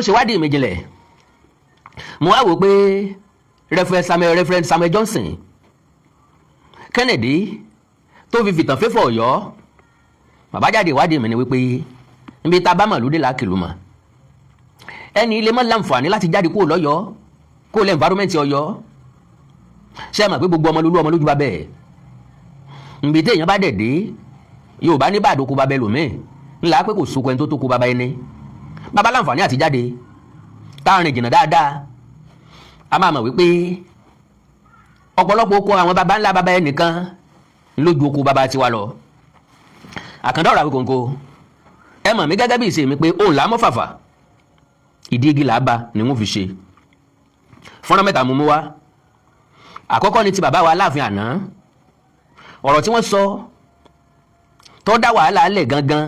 Ṣèwádìí mi jinlẹ̀, mo wá wò pé Reverend Samuel Johnson Kennedy tó fi fìtàn fífọ̀ Ọ̀yọ́. Bàbá jáde, ìwádìí mi ni wípé níbi tá a bá màlúdé là á kìlú mọ̀. Ẹni ilé mọ́ láǹfààní láti jáde kúrò lọ́yọ̀ọ́, kó lẹ́ environment Ọ̀yọ́. Ṣé ẹ mọ̀ pé gbogbo ọmọ lolú ọmọ lójú bá bẹ́ẹ̀? Nbí téèyàn bá dẹ̀ dé, Yorùbá ní bàdókò bá bẹ́ẹ̀ lòmíì ńlá pé kò sóko ẹni tó tó kó bàbá ẹni. Bàbá láǹfààní àti jáde, tá a rìn jìnnà dáadáa, a máa mọ̀ wípé ọ̀pọ̀lọpọ̀ oko àwọn baba ńlá baba ẹnìkan lójú oko baba tiwa lọ. Àkàndá ọ̀rọ̀ Àwíkòǹkò, ẹ mọ̀ mí gẹ́gẹ́ bí ìṣe mi pé òun là á mọ́ fàfà, ìdí igi là á ba ni wọ́n fi ṣe. Fọ́nrán mẹ́ta mú mú wá. Àkọ́kọ́ ni ti bàbá wa Aláàfin àná, ọ̀rọ̀ tí wọ́n sọ tó dá wàhálà lẹ̀ gangan.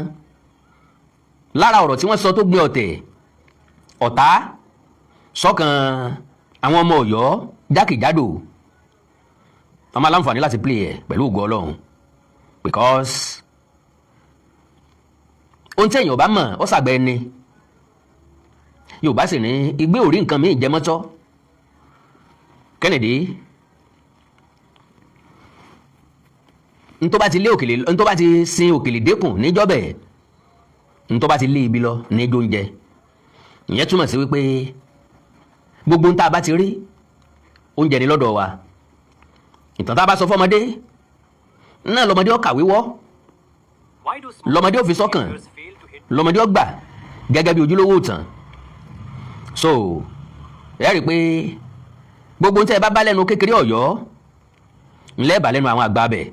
Lára ọ̀rọ̀ tí wọ́n sọ tó gbé ọ̀tẹ̀ ọ̀tá sọ́kàn àwọn ọmọ Ọ̀yọ́ jákèjádò, wọ́n máa láǹfààní láti play ẹ̀ pẹ̀lú ògo Ọlọ́run, because ohun tí èèyàn bá mọ̀, ó ṣàgbẹ́ ẹni. Yorùbá sì ní igbé òrí nǹkan míì jẹmọ́tọ́. Kennedy, ntọ́ bá ti lé òkèlè, ntọ́ bá ti sin òkèlè dẹ́kun níjọ́bẹ̀, ntọ́ bá ti lé ibi lọ níjó oúnjẹ. Ìyẹn túmọ̀ sí wípé gbogbo ń tá a bá ti rí, oúnjẹ ní lọ́dọ̀ wa. Ìtàn tá a bá sọ fọmọdé náà lọmọdé ó kàwé wọ́, lọmọdé ó fi sọ́kàn, lọmọdé ó gbà gẹ́gẹ́ bí ojúlówó ìtàn. So ẹ rí i pé gbogbo ń tẹ́ ẹ bá bá lẹ́nu kékeré Ọ̀yọ́ ńlẹ́ bá lẹ́nu àwọn àgbà bẹ̀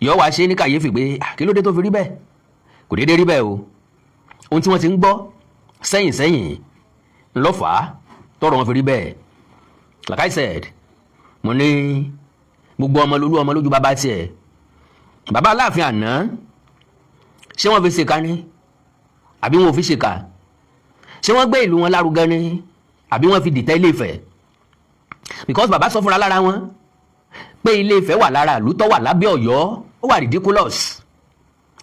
yọ wá ṣe ní kàyéfì pé kí ló dé tó fi rí bẹ́ẹ̀? Kò déédéé rí bẹ́ẹ̀ o. Ohun tí wọ́n ti ń gbọ́ sẹ́yìn sẹ́yìn ńlọ́fà tọrọ wọn fi rí bẹ́ẹ̀. Like I said, mo ní gbogbo ọmọ lolú ọmọ lójú bàbá tiẹ̀. Bàbá Aláàfin àná, ṣé wọ́n fi ṣèkà ni àbí wọn ò fi ṣèkà? Ṣé wọ́n gbé ìlú wọn lárugẹ ni àbí wọ́n fi dìtẹ̀ Ilé Ifẹ̀? Because bàbá sọ fúnra lára wọn pé Ilé Ifẹ̀ wà lára ìlú tó wà lábẹ́ Ọ̀yọ́. Ó wà ridiculous.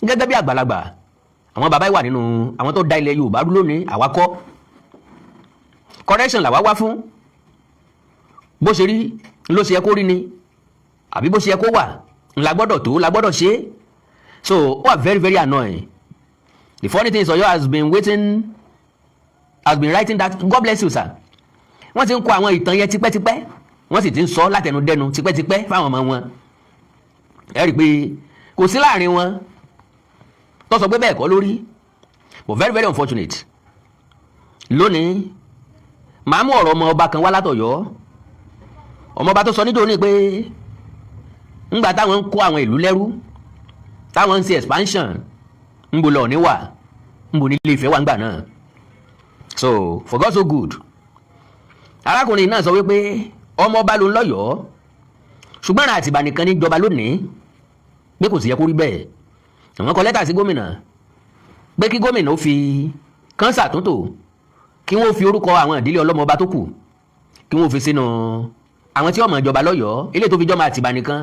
Gẹ́gẹ́ bí àgbàlagbà, àwọn bàbá yìí wà nínú àwọn tó dá ilẹ̀ Yorùbá rú lónìí. Àwa kọ́, correction làwa wá fún. Bó ṣe rí ló ṣe yẹ kó rí ni, àbí bó ṣe yẹ kó wà la gbọ́dọ̀ tó la gbọ́dọ̀ ṣe. So ó wà very, very annoying. The funny thing is, Ọ̀yọ́ has been waiting, has been writing that. God bless you, sir. Wọ́n ti ń kọ àwọn ìtàn yẹn tipẹ́tipẹ́, wọ́n sì ti ń sọ látẹnudẹ́nu tipẹ́tipẹ́ fáwọn ọmọ wọn. Ẹ rí i pé kò sí láàrin wọn tó sọ pé bẹ́ẹ̀ kọ́ lórí, but very, very unfortunate. Lónìí, màá mú ọ̀rọ̀ ọmọ ọba kan wá látọ̀yọ́, ọmọ ọba tó sọ níjó ní pé ńgbà táwọn ń kó àwọn ìlú lẹ́rú, táwọn ń ṣe expansion, ńbo lọ ní wà, ńbo ní Ilé Ifẹ̀ wà ńgbà náà. So for God so good, arákùnrin náà sọ wípé ọmọ ọba ló ń lọ́yọ̀ọ́, ṣùgbọ́n Àtìbà nìkan ní jọba lónìí, pé kò sì yẹ kó rí bẹ́ẹ̀. Àwọn kọ lẹ́tà sí gómìnà pé kí gómìnà ó fi kán ṣàtúntò, kí wọ́n fi orúkọ àwọn ìdílé ọlọ́mọba tó kù, kí wọ́n fi sínú àwọn tí ọmọ ìjọba lọ́yọ̀ọ́. Ilé tó fi jọmọ Àtìbà nìkan,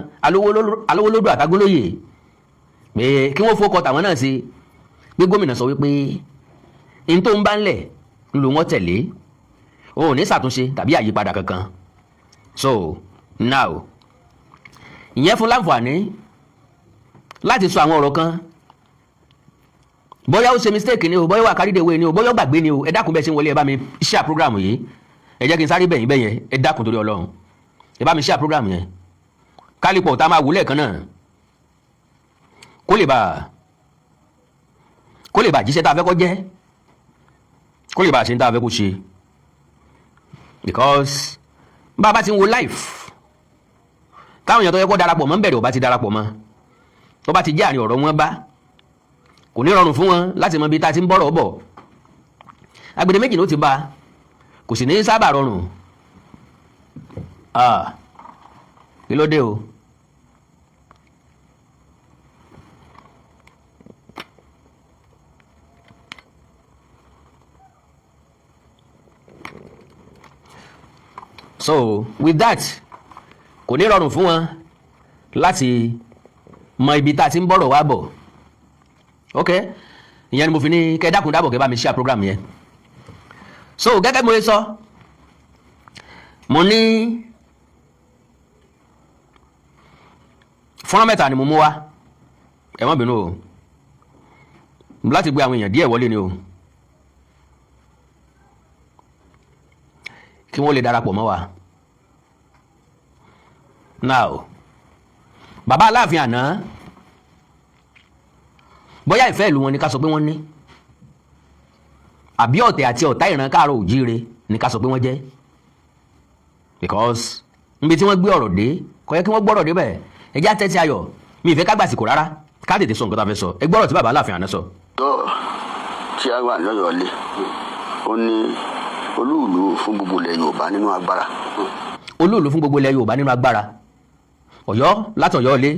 Alówólódò àtàgólóyè, pé kí wọ́n fọkọ tàwọn náà sí. Pé gómìnà sọ wípé n tó ń bá ńlẹ̀ ń lò wọ́n tẹ̀lé, òun ò ní ṣàtúnṣe tàbí àyípadà kankan. So now, ìyẹn fún láǹfààní láti sọ àwọn ọ̀rọ̀ kan. Bóyá ó ṣe mistake ni o, bóyá ó wà carried away ni o, bóyá ó gbàgbé ni o. Ẹ dákun, bẹ́ẹ̀ ṣe ń wọlé, ẹ bá mi share program yìí. Ẹ jẹ́ kí n sáré bẹ̀yìn bẹ́yẹn. Ẹ dákun torí Ọlọ́run, ẹ bá mi share program yẹn, kálípọ̀ tá a máa wò lẹ́ẹ̀kan náà, kó lè bá jíṣẹ́ tá a fẹ́ kó jẹ́, kó lè bá ṣe ń tá a fẹ́ kó ṣe, because bá a bá ti ń wo live, táwọn èèyàn tó yẹ kó darapọ̀ mọ́ ń bẹ̀rẹ̀ ò bá ti darapọ̀ mọ́, tó bá ti jẹ́ àárín ọ̀rọ̀ wọn, bá kò ní rọrùn fún wọn láti mọ ibi tá a ti ń bọ̀rọ̀ bọ̀. Agbede méjì ló ti bá, kò sì ní sábà rọrùn. Ah, kí ló dé o? So with that, kò ní rọrùn fún wọn láti mọ ibi tá a ti ń bọ̀rọ̀ wá bọ̀. Ok, ìyẹn ni mo fi ní kẹ́ dákun dábọ̀, kẹ́ bá mi share program yẹn. So gẹ́gẹ́ mo ṣe sọ, mo ní fọ́nrán mẹ́ta ni mo mú wá. Ẹ má bínú o, láti gbé àwọn èèyàn díẹ̀ wọlé ni o, kí wọ́n lè darapọ̀ mọ́ wa. Now, bàbá Aláàfin àná, bóyá ìfẹ́ ìlú wọn ni ká sọ pé wọ́n ní, àbí ọ̀tẹ̀ àti ọ̀tá ìran káàárọ̀ òjíire ni ká sọ pé wọ́n jẹ́, because níbi tí wọ́n gbé ọ̀rọ̀ dé, kò yẹ kí wọ́n gbọ́rọ̀ débẹ̀. Ẹ jẹ́ àtẹ́tí ayọ̀ mi ìfẹ́ ká gbàsìkò rárá, ká tètè sọ nǹkan tá a fẹ́ sọ. Ẹ gbọ́rọ̀ tí bàbá Aláàfin àná sọ. Tó tí a wà lọ́yọ̀ọ́ lé, ó ní olúùlú fún gbogbo ilẹ̀ Yorùbá nínú agbára. Olúùlú fún gbogbo ilẹ̀ Yorùbá nínú agbára, Ọ̀yọ́ látọ̀yọ́ lé.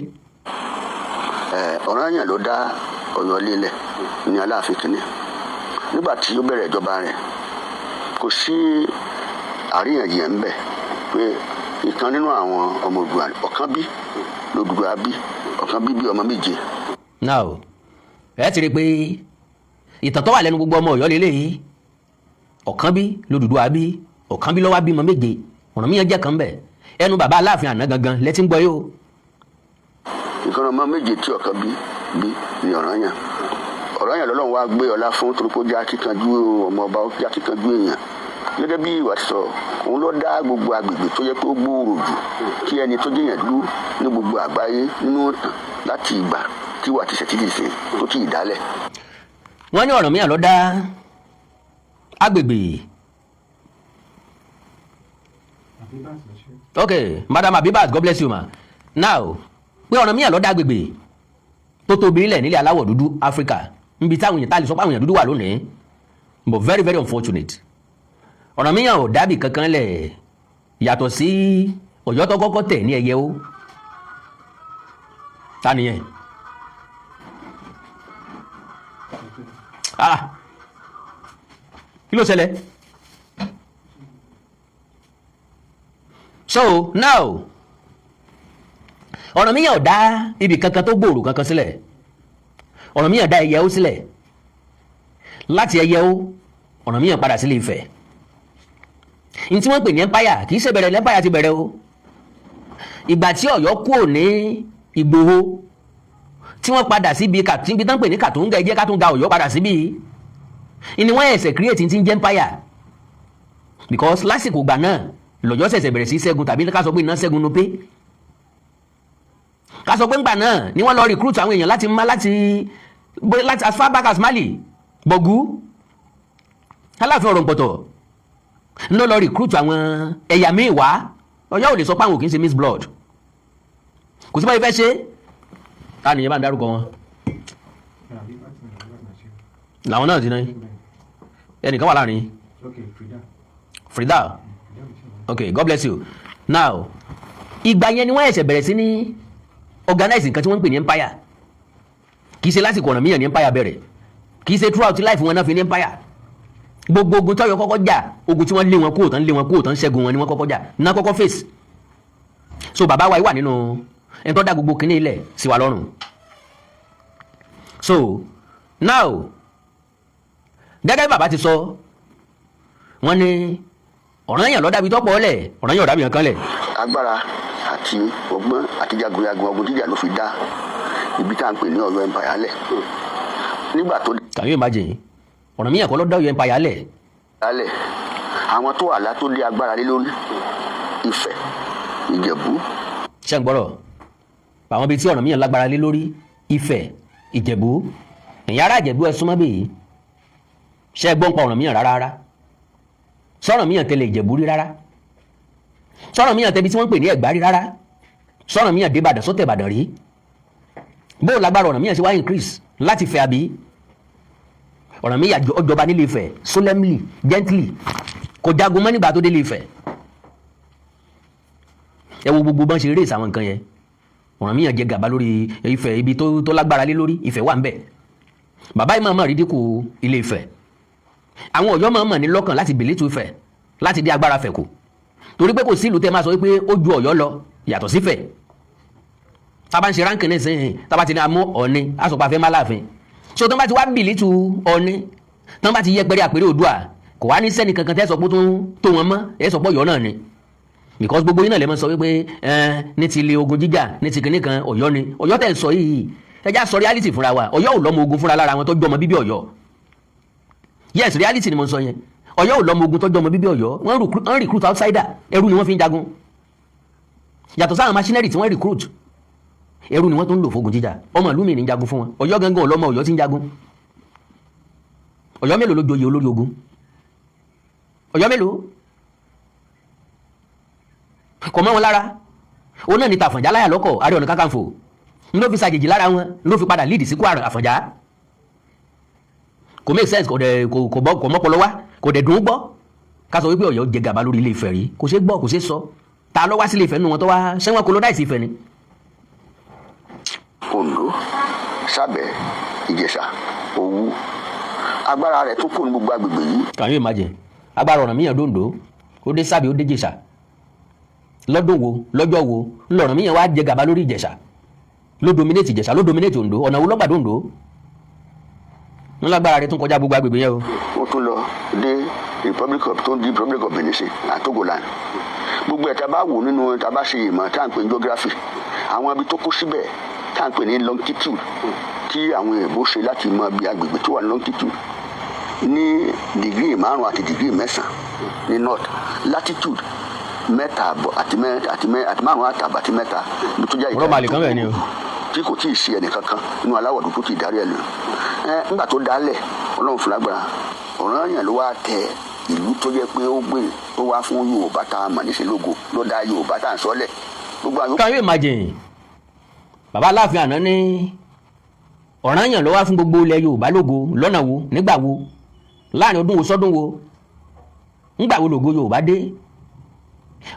Ọ̀rànyàn ló dá Ọ̀yọ́ lé lẹ̀ ní Aláàfin kìíní. Nígbà tí ó bẹ̀rẹ̀ ìjọba rẹ̀, kò sí àríyànjiyàn ń bẹ pé ìkan nínú àwọn ọmọ Oòduà, ọ̀kan bí lódùdú bí ọ̀kan bí bí ọmọ méje. Now, ẹ ti rí i pé ìtàn tó wà lẹ́nu gbogbo ọmọ Ọ̀yọ́ lélẹ́yìí, ọ̀kan bí lódùdú bí ọ̀kan bí lọ́wọ́ bímọ méje, Ọ̀rànmíyàn jẹ́ kan bẹ̀. Ẹnu bàbá Aláàfin àná gangan lẹ́tí ń gbọ́ yìí o. Ìkan ọmọ méje tí ọ̀kan bí bí ní Ọ̀rànyàn. Ọ̀rànyàn lọ́lọ́run wá gbé ọlá fún torí pé ó jẹ́ akíkanjú ọmọ ọba, ó jẹ́ akíkanjú èèyàn. Gẹ́gẹ́ bí ìwà ti sọ, òun ló dá gbogbo agbègbè tó yẹ pé ó gbòòrò jù kí ẹni tó jẹ́yàn dúró ní gbogbo àgbáyé nínú ìtàn láti ìgbà tí ìwà ti ṣètìlì sí tó ti ìdálẹ̀. Wọ́n ní Ọ̀rànmíyàn ló dá agbègbè. Ok, Madam Abibat, God bless you ma. Now, pé Ọ̀rànmíyàn ló dá agbègbè tó tóbi ilẹ̀ nílẹ̀ aláwọ̀ dúdú Áfíríkà, níbi táwọn èèyàn tá a lè sọ pé àwọn èèyàn dúdú wà lónìí, but very very unfortunate, Ọ̀rànmíyàn ò dábì kankan lẹ̀ yàtọ̀ sí Ọ̀yọ́ tó kọ́kọ́ tẹ̀ ní ẹyẹ o. Ta nìyẹn? Ah, kí ló ṣẹlẹ̀? So now, Ọ̀rànmíyàn ò dá ibì kankan tó gbòòrò kankan sílẹ̀. Ọ̀rànmíyàn dá Ẹyẹó sílẹ̀. Láti Ẹyẹó, Ọ̀rànmíyàn padà sílé Ifẹ̀. Ní tí wọ́n pè ní empire, kì í ṣe bẹ̀rẹ̀ empire ti bẹ̀rẹ̀ o. Ìgbà tí Ọ̀yọ́ kúrò ní Ìgbòho, tí wọ́n padà síbi ibi tán pè ní Kàtúngà, ẹ jẹ́ ká tún ga Ọ̀yọ́ padà síbi ni wọ́n ẹ̀sẹ̀ create ti ń jẹ́ empire, because lásìkò ìgbà náà lọ́yọ́ ṣẹ̀ṣẹ̀ bẹ̀rẹ̀ sí ṣẹ́gun, tàbí ká sọ pé iná ṣẹ́gun Nupe. Ká sọ pé ńgbà náà ni wọ́n lọ recruit àwọn èèyàn láti má láti láti as far back as Mali, Bọ̀gú, Aláàfin Ọ̀rọ̀ǹpọ̀tọ̀ ló lọ recruit àwọn ẹ̀yà míì wá. Ọ̀yọ́ ò lè sọ pé àwọn ò kì í ṣe mixed blood, kò sí báyìí fẹ́ ṣe. Ta nìyẹn bá ń dárúkọ wọn? Làwọn náà ti náà ẹnìkan wà láàrin Frida. Ok, God bless you. Now, ìgbà yẹn ni wọ́n ẹ̀sẹ̀ bẹ̀rẹ̀ sí ní organize nǹkan tí wọ́n ń pè ní empire. Kì í ṣe lásìkò Ọ̀rànmíyàn ní empire bẹ̀rẹ̀, kì í ṣe throughout life wọn náà fi ní empire. Gbogbo ogun tọ́yọ̀ kọ́kọ́ jà, ogun tí wọ́n lé wọn kúrò tán, lé wọn kúrò tán, ṣẹ́gun wọn ni wọ́n kọ́kọ́ jà ná kọ́kọ́ face. So bàbá wa yìí wà nínú ẹni tó dá gbogbo kinní ilẹ̀ sí wa lọ́rùn. So now, gẹ́gẹ́ bí bàbá ti sọ, wọ́n ní Ọ̀rànyàn ló dàbí tọ́pọ̀ ọ̀lẹ̀, Ọ̀rànyàn ò dàbí nǹkan lẹ̀. Agbára àti ọgbọ́n àti jagunjagun ogun jíjà ló fi dá ibi tá à ń pè ní Ọ̀yọ́ empire lẹ̀ nígbà tó. Can you imagine? Ọ̀rànmíyàn kọ́ ló dá Ọ̀yọ́ empire lẹ̀. Lálẹ̀ àwọn tó àlá tó dé agbára lé lórí Ifẹ̀, Ìjẹ̀bú. Ṣé ń gbọ́rọ̀? Àwọn ibi tí Ọ̀rànmíyàn lágbára lé lórí, Ifẹ̀, Ìjẹ̀bú. Ẹ̀yin ará Ìjẹ̀bú, ẹ súnmọ́ bẹ́ẹ̀. Ṣé ẹ gbọ́n pa Ọ̀rànmíyàn rárá rárá? Sọ̀rànmíyàn tẹ̀lé Ìjẹ̀bú rí rárá? Sọ̀rànmíyàn tẹ̀bi tí wọ́n ń pè ní Ẹ̀gbá rí rárá? Sọ̀rànmíyàn dé Ìbàdàn, sọ́tẹ̀ Ìbàdàn rí? Bó lágbára Ọ̀rànmíyàn ṣe wá increase láti Ifẹ̀? Àbí Ọ̀rànmíyàn ọjọba nílé Ifẹ̀ solemnly, gently, kò jagun mọ́ nígbà tó délé Ifẹ̀. Ẹ wo gbogbo bọ́n ṣe race àwọn nǹkan yẹn. Ọ̀rànmíyàn jẹ gàba lórí Ifẹ̀, ibi tó lágbára lé lórí Ifẹ̀ wà ń bẹ̀. Bàbá yìí máa mọ̀ rí dínkù Ilé Ifẹ̀. Àwọn Ọ̀yọ́ máa mọ̀ ní lọ́kàn láti bèlè tu Ifẹ̀, láti dé agbára Ifẹ̀ kù, torí pé kò sí ìlú tẹ́ máa sọ wípé ó ju Ọ̀yọ́ lọ yàtọ̀ sífẹ̀. Tá bá ń ṣe ránkì nísìnyí, tá bá ti ní amú Ọ̀ọ̀ni, àsọpọ̀ àfẹ́ má láàfin. So tó bá ti wá bìlì tu Ọ̀ọ̀ni, tó bá ti yẹpẹrẹ àpèrè Oòduà, kò Kò wá ní sẹ́ni kankan tẹ́ sọ pé tó wọn mọ́. Ẹ sọ pé Ọ̀yọ́ náà ni, because gbogbo yín náà lè máa sọ wípé ẹ ní ti ilé ogun jíjà, ní ti kinní kan, Ọ̀yọ́ ni. Ọ̀yọ́ tẹ̀ ń sọ yìí, ẹ já sọ reality fúnra wa. Ọ̀yọ́ ò lọ́mọ ogun fúnra lára wọn tó jọmọ bíbí Ọ̀yọ́. Yes, reality ni mo sọ yẹn. Ọ̀yọ́ ò lọ́mọ ogun tó jọmọ bíbí Ọ̀yọ́. Wọ́n recruit outsider, ẹrú ni wọ́n fi ń jagun. Yàtọ̀ sáwọn machinery tí wọ́n recruit, ẹrú ni wọ́n tó ń lò fógun jíjà. Ọmọ ìlú mi ní jagun fún wọn. Ọ̀yọ́ gangan ọlọ́mọ Ọ̀yọ́ tí ń jagun. Ọ̀yọ́ mélòó ló joyè olórí ogun? Ọ̀yọ́ mélòó? Kò mọ́ wọn lára. Òun náà ní tàfọ̀njá láyà lọ́kọ̀ Ààrẹ Ọ̀nà Kakanfò ló fi ṣàjèjì lára wọn, ló fi padà líìdì síkú Àfọ̀njá. Kò make sense, kò dẹ̀ kò bọ́, kò mọ́pọlọ wá, kò dẹ̀ dùn ún gbọ́ ká sọ wípé Ọ̀yọ́ jẹ gàba lórí Ilé Ifẹ̀ rí. Kò ṣeé gbọ́, kò ṣeé sọ. Ta ló wá sí Ilé Ifẹ̀ nínú wọn tó wá ṣé wọn colonize Ifẹ̀ ni? Oǹdó, Sábẹ̀, Ìjẹ̀ṣà, Òwu, agbára rẹ̀ tó kù ní gbogbo agbègbè yìí. Can you imagine? Agbára Ọ̀rànmíyàn dòǹdó, ó dé Sábẹ̀, ó dé Ìjẹ̀ṣà. Lọ́dún wo, lọ́jọ́ wo ńlọrọ̀míyàn wá jẹ gàba lórí Ìjẹ̀ṣà, ló dominate Ìjẹ̀ṣà, ló dominate Oǹdó? Ọ̀nà wo lọ́gbàdo Oǹdó ńlágbára rẹ̀ tún kọjá gbogbo agbègbè yẹn o? Ó tún lọ dé Republic of tó ń di Republic of Benin sí àti Togoland. Gbogbo ẹ̀ tá a bá wò nínú, tá a bá ṣe ìmọ̀ tá à ń pè ní geography, àwọn ibi tó kó síbẹ̀ tá à ń pè ní longitude, tí àwọn èèbó ṣe láti mọ bí agbègbè tó wà ní longitude ní degree 5 àti degree 9 ní north, latitude 3.5 àti 5.5 àti 3 ibi tó jẹ́ Ọ̀rọ̀ màlì kan bẹ́ẹ̀ ni o. tí kò tí ì sí ẹnì kankan nínú aláwọ̀ dúdú tí ì darí ẹ̀ lò ẹ. Ńgbà tó dálẹ̀, Ọlọ́run fún lágbára. Ọ̀rànyàn ló wá tẹ ìlú tó jẹ́ pé ó gbé tó wá fún Yorùbá tá a mọ̀ níṣẹ́ lógo, ló dá Yorùbá tá à ń sọ́lẹ̀ gbogbo àwọn. Can you imagine? Bàbá Aláàfin àná ní Ọ̀rànyàn ló wá fún gbogbo ilẹ̀ Yorùbá lógo. Lọ́nà wo? Nígbà wo? Láàrin ọdún wo sọ́dún wo? Ńgbà wo lògo Yorùbá dé?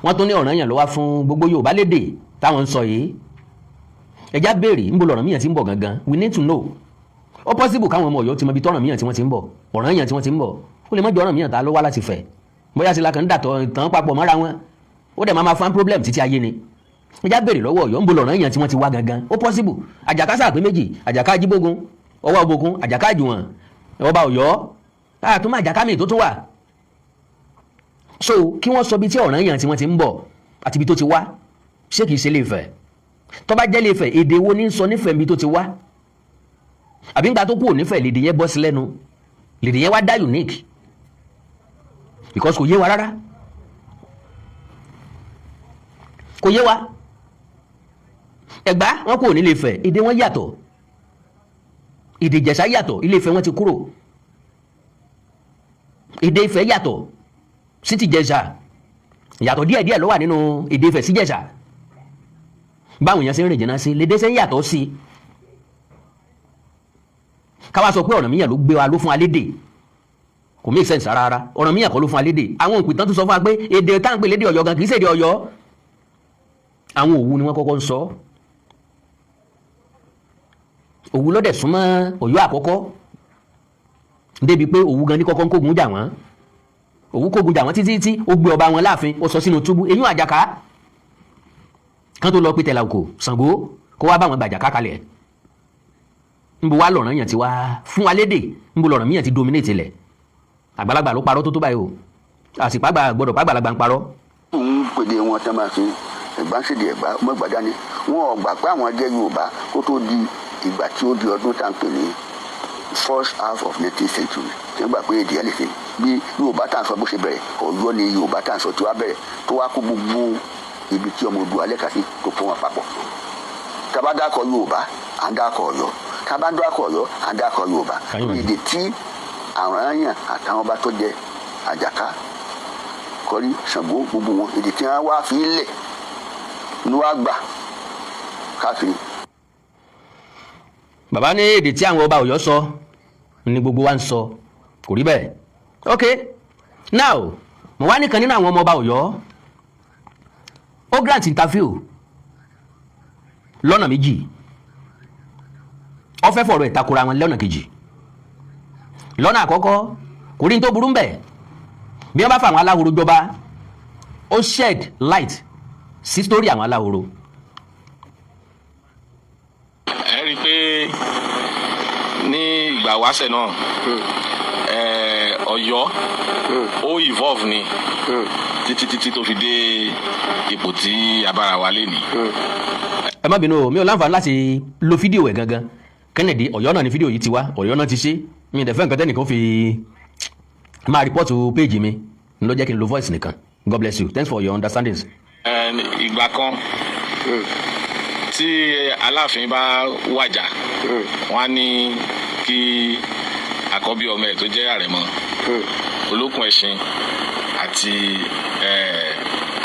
Wọ́n tún ní Ọ̀rànyàn ló wá fún gbogbo Yorùbá lédè táwọn ń sọ yìí. Ẹjá béèrè, ńbo lọ̀rànmíyàn ti ń bọ̀ gangan? We need to know. Ó possible káwọn ọmọ Ọ̀yọ́ ti mọ ibi tọ́rànmíyàn tí wọ́n ti ń bọ̀, Ọ̀rànyàn tí wọ́n ti ń bọ̀. Ó lè má jọ Ọ̀rànmíyàn tá ló wá láti fẹ̀. Bóyá sí la kàn ń dàtọ̀ tán papọ̀ mọ́ra wọn, ó dẹ̀ máa ma fún problem títí ayé ni. Ẹjá béèrè lọ́wọ́ Ọ̀yọ́, ńbo lọ̀rànyàn tí wọ́n ti wá gangan? Ó possible. Àjàká sàpé méjì: Àjàká Ajíbógun, ọwọ́ Òbòkun, Àjàká Àjùwọ̀n, ọba Ọ̀yọ́, àtúmọ̀ àjàká mi tó tún wà. So kí wọ́n sọ bí tí Ọ̀rànyàn tí wọ́n ti ń bọ̀ àti ibi tó ti wá. Ṣé kìí ṣe Ilé-Ifẹ̀? Tó bá jẹ́ Ilé-Ifẹ̀, èdè wo ní sọ nífẹ̀ẹ́ ibi tó ti wá? Àbí ńgbà tó kúrò nífẹ̀ẹ́, lèdè yẹn bọ́ sí lẹ́nu, lèdè yẹn wá dá unique? Because kò yé wa rárá, kò yé wa. Ẹ̀gbá wọn kúrò nílé Ifẹ̀, èdè wọn yàtọ̀. Èdè Ìjẹ̀ṣà yàtọ̀. Ilé Ifẹ̀ wọn ti kúrò, èdè Ifẹ̀ yàtọ̀ sí ti Ìjẹ̀ṣà. Yàtọ̀ díẹ̀díẹ̀ ló wà nínú èdè Ifẹ̀ sí Ìjẹ̀ṣà. Báwọn èèyàn ṣe ń rìn jìnnà sí lédè ṣe ń yàtọ̀ sí. Káwá sọ pé Ọ̀rànmíyàn ló gbé wa, ló fún wa lédè, kò make sense rárá rárá. Ọ̀rànmíyàn kọ́ ló fún wa lédè. Àwọn òpìtàn tún sọ fún wa pé èdè tá à ń pè lédè Ọ̀yọ́ gan kì í ṣèdè Ọ̀yọ́. Àwọn Òwu ni wọ́n kọ́kọ́ ń sọ. Òwu ló dẹ̀ súnmọ́ Ọ̀yọ́ àkọ́kọ́, débi pé Òwu gan ní kọ́kọ́ ń kógun jà wọ́n. Òwu kógun jà wọ́n títí tí ó gbé ọba wọn láàfin, ó sọ sínú túbú, eyín Àjàká kán tó lọ pé tẹ̀lá òkò Ṣàngó kó wá bá wọn gbàjàká kalẹ̀. Nbọ wá lọ̀ràn yàn ti wá fún wa lédè? Nbọ lọ̀ràn míyàn ti dominate lẹ̀? Àgbàlagbà ló parọ́ tó tó báyìí o. Àsìpàgbà gbọ́dọ̀ pàgbàlagbà ń parọ́. Òun pèdè wọn tán máa fi Ẹ̀gbá ń ṣèdè Ẹ̀gbá ọmọ Ẹ̀gbá dání. Wọn ò gbà pé àwọn jẹ́ Yorùbá kó tó di ìgbà tí ó di ọdún tá à ń pè ní first half of 19th century, tí wọ́n gbà pé èdè ẹ̀ lè ṣe bí Yorùbá tá à ń sọ bó ṣe bẹ̀rẹ̀. Ọ̀yọ́ ni Yorùbá tá à ń sọ tí wàá bẹ̀rẹ̀, tó wá kó gbogbo ibi tí ọmọ Oòduà lẹ́ka sí, tó fún wọn papọ̀. Tá a bá dákọ̀ Yorùbá, à ń dákọ̀ Ọ̀yọ́. Tá a bá dákọ̀ Ọ̀yọ́, à ń dákọ̀ Yorùbá. Èdè tí àwọn èèyàn àtàwọn ọba tó jẹ, Àjàká, Kọrí, Ṣàngó, gbogbo wọn, èdè tí wọ́n wá fi lẹ̀ ni wọ́n á gbà káàkiri. Bàbá ní èdè tí àwọn ọba Ọ̀yọ́ sọ ni gbogbo wa ń sọ. Kò rí bẹ́ẹ̀. Ok, now mo wá nìkan nínú àwọn ọmọ ọba Ọ̀yọ́, ó grant interview lọ́nà méjì. Ó fẹ́ fọ̀rọ̀ ẹ̀ takora wọn lọ́nà kejì. Lọ́nà àkọ́kọ́, kò rí ní tó burú mbẹ̀ bí wọ́n bá fa àwọn aláhoro jọba. Ó shed light sí story àwọn aláhoro. Ẹ rí i pé ní ìgbà wáṣẹ̀ náà Ọ̀yọ́ ó evolve ni títí títí tó fi dé ipò tí a bára wa lénìí. Ẹ má bínú o, mi ò láǹfààní láti lo fídíò ẹ̀ gangan. Kennedy Ọ̀yọ́ náà ni fídíò yìí ti wá, Ọ̀yọ́ náà ti ṣe. Mi ì dẹ̀ fẹ́ nǹkan tẹ́nìkan fi máa report page mi ló jẹ́ kí n lo voice nìkan. God bless you, thanks for your understandings. Ìgbà kan tí Aláàfin bá wàjà, wọ́n á ní kí àkọ́bí ọmọ ẹ̀ tó jẹ́ àrẹ̀mọ, olókùn ẹṣin àti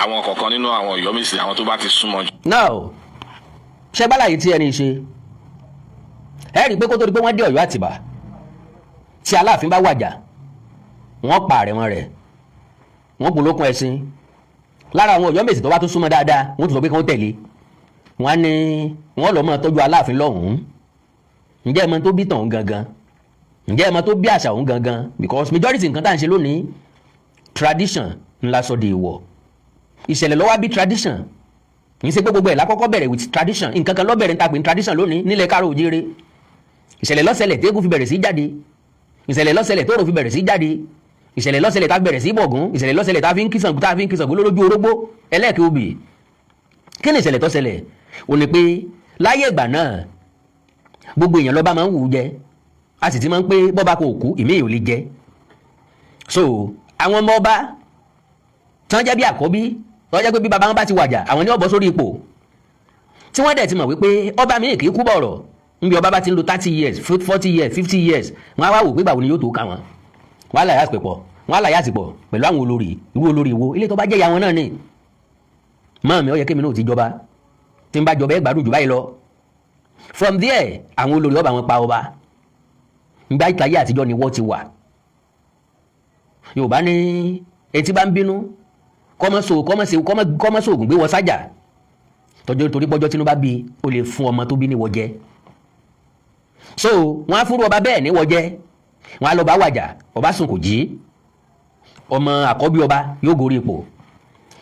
àwọn kọ̀ọ̀kan nínú àwọn Ọ̀yọ́mèsì, àwọn tó bá ti súnmọ́ jù. Now, ṣé bálàyé tí ẹni ṣe, ẹ rí i pé kó tó di pé wọ́n dé Ọ̀yọ́ Àtìbà, tí Aláàfin bá wàjà, wọ́n pa àrẹ̀mọ rẹ̀, wọ́n kún lókun ẹṣin. Lára àwọn Ọ̀yọ́mèsì tó bá tún súnmọ́ dáadáa, wọ́n tún sọ pé kí wọ́n tẹ̀lé. Wọ́n á ní wọ́n lọ́ máa tọ́jú Aláàfin lọ́hùn-ún. Ǹjẹ́ ẹ mọ̀ tó bí tàn gangan? Ǹjẹ́ ẹ mọ̀ tó bí àṣà òun gangan? Because majority nǹkan tá à ń ṣe lónìí, tradition ńlá sọ di ìwọ̀. Ìṣẹ̀lẹ̀ ló wá bí tradition. Kì í ṣe pé gbogbo ẹ̀ lákọ́kọ́ bẹ̀rẹ̀ with tradition. Nǹkan kan ló bẹ̀rẹ̀ níta pé ní tradition lónìí nílẹ̀ káàró òjíire. Ìṣẹ̀lẹ̀ ló ṣẹlẹ̀ téégún fi bẹ̀rẹ̀ sí jáde. Ìṣẹ̀lẹ̀ ló ṣẹlẹ̀ tóòrò fi bẹ̀rẹ̀ sí jáde. Ìṣẹ̀lẹ̀ ló ṣẹlẹ̀ tá bẹ̀rẹ̀ sí bọ̀gún. Ìṣẹ̀lẹ̀ ló ṣẹlẹ̀ tá fi ń kí Ṣàngó, tá fi ń kí Ṣàngó lójú orógbó ẹlẹ́ẹ̀kẹ́ obì. Kí ni ìṣẹ̀lẹ̀ tó ṣẹlẹ̀? Ò ní pé láyé ìgbà náà, gbogbo èèyàn lọ́ba máa ń wù ú jẹ, a sì ti máa ń pé bọ́ba kò kú, ìmí ò lè jẹ. So àwọn ọmọ ọba tí wọ́n jẹ́ bí àkọ́bí, tó jẹ́ pé bí baba wọn bá ti wàjà, àwọn ní ó bọ́ sórí ipò, tí wọ́n dẹ̀ ti mọ̀ wípé ọba míì kì í kú bọ̀rọ̀. Nbí ọba bá ti ń lo 30 years, 40 years, 50 years, wọ́n á wá wò pé báwo ni yóò tó ká wọn. Wọ́n á láyà pẹ̀pọ̀, wọ́n á láyà àsìpọ̀ pẹ̀lú àwọn olórí. Irú olórí wo? Ilé tó bá jẹ́ ìyá wọn náà ni mọ́ mi, ó yẹ kémi náà ti jọba. Tí n bá jọba, ẹ gbádùn jù báyìí lọ. From there, àwọn olórí ọba wọn pa ọba. Ngbà ìtàyé àtijọ́ ni wọ́n ti wà. Yorùbá ní etí bá ń bínú, kọ́mọ́sọ ògùn gbé wọ sájà tọjọ́, torí pọ́jọ́ tínú bá bí, ó lè fún ọmọ tó bí ní wọ́jẹ́. So wọ́n á fúru ọba bẹ́ẹ̀ ní wọ́jẹ́, wọ́n á lọ bá wàjà, ọba sùn kò jí, ọmọ àkọ́bí ọba yóò gorí ipò.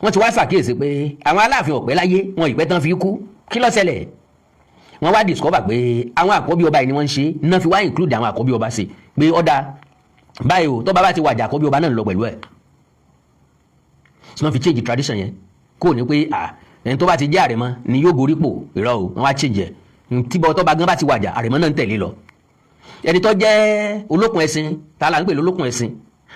Wọ́n ti wá ṣàkíyèsí pé àwọn Aláàfin ọ̀pẹ́ láyé wọn, ìpẹ́ tán fi kú. Kí ló ṣẹlẹ̀? Wọ́n wá discover pé àwọn àkọ́bí ọba yìí ni wọ́n ń ṣe náà, fi wá include àwọn àkọ́bí ọba sí pé ọ̀dà báyìí o, tọ́ba bá ti wàjà, àkọ́bí ọba náà ń lọ pẹ̀lú ẹ̀. Tí wọ́n fi change tradition yẹn kó ní pé à ẹni tó bá ti jẹ́ àrẹ̀mọ ni yóò gorí pò. Irọ́ o, wọ́n wá change ẹ̀. Tí bọ́ tọ́ba gan bá ti wàjà, àrẹ̀mọ náà ń tẹ̀lé lọ. Ẹni tó jẹ́ olókùn ẹṣin, tá la ń pè lólókùn ẹṣin?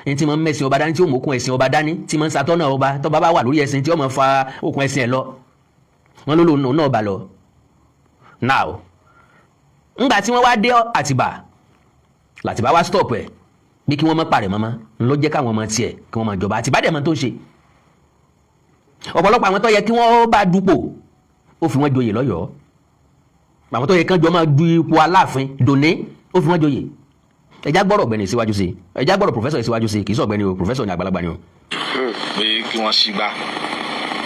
Ẹni tí mo ń mẹ́sìn ọba dání, tí ó mú okùn ẹṣin ọba dání, tí mo ń ṣàtọ́nà ọba tọ́ba bá wà lórí ẹṣin, tí ó máa fa okùn ẹṣin ẹ̀ lọ, wọ́n ló lóun náà bá lọ. Now, ńgbà tí wọ́n wá dé Àtìbà, làtìbà wá stop ẹ̀ bí kí wọ́n má parẹ̀ mọ́mọ́ ńlọ, jẹ́ káwọn ọmọ tiẹ̀ kí wọ́n máa jọba. Àtìbà dẹ̀ mọ́ tó ń ṣe. Ọ̀pọ̀lọpọ̀ àwọn tó yẹ kí wọ́n bá dupò, ó fi wọ́n joyè lọ́yọ̀ọ́. Àwọn tó yẹ kán jọ máa du ipò Aláàfin dòní, ó fi wọ́n joyè. Ẹjá gbọ́rọ̀ ọ̀gbẹ́ni síwájú sí, ẹjá gbọ́rọ̀ professor síwájú sí. Kì í sọ̀gbẹ́ni o, professor ni, àgbàlagbà ni o. Pé kí wọ́n ṣígbá,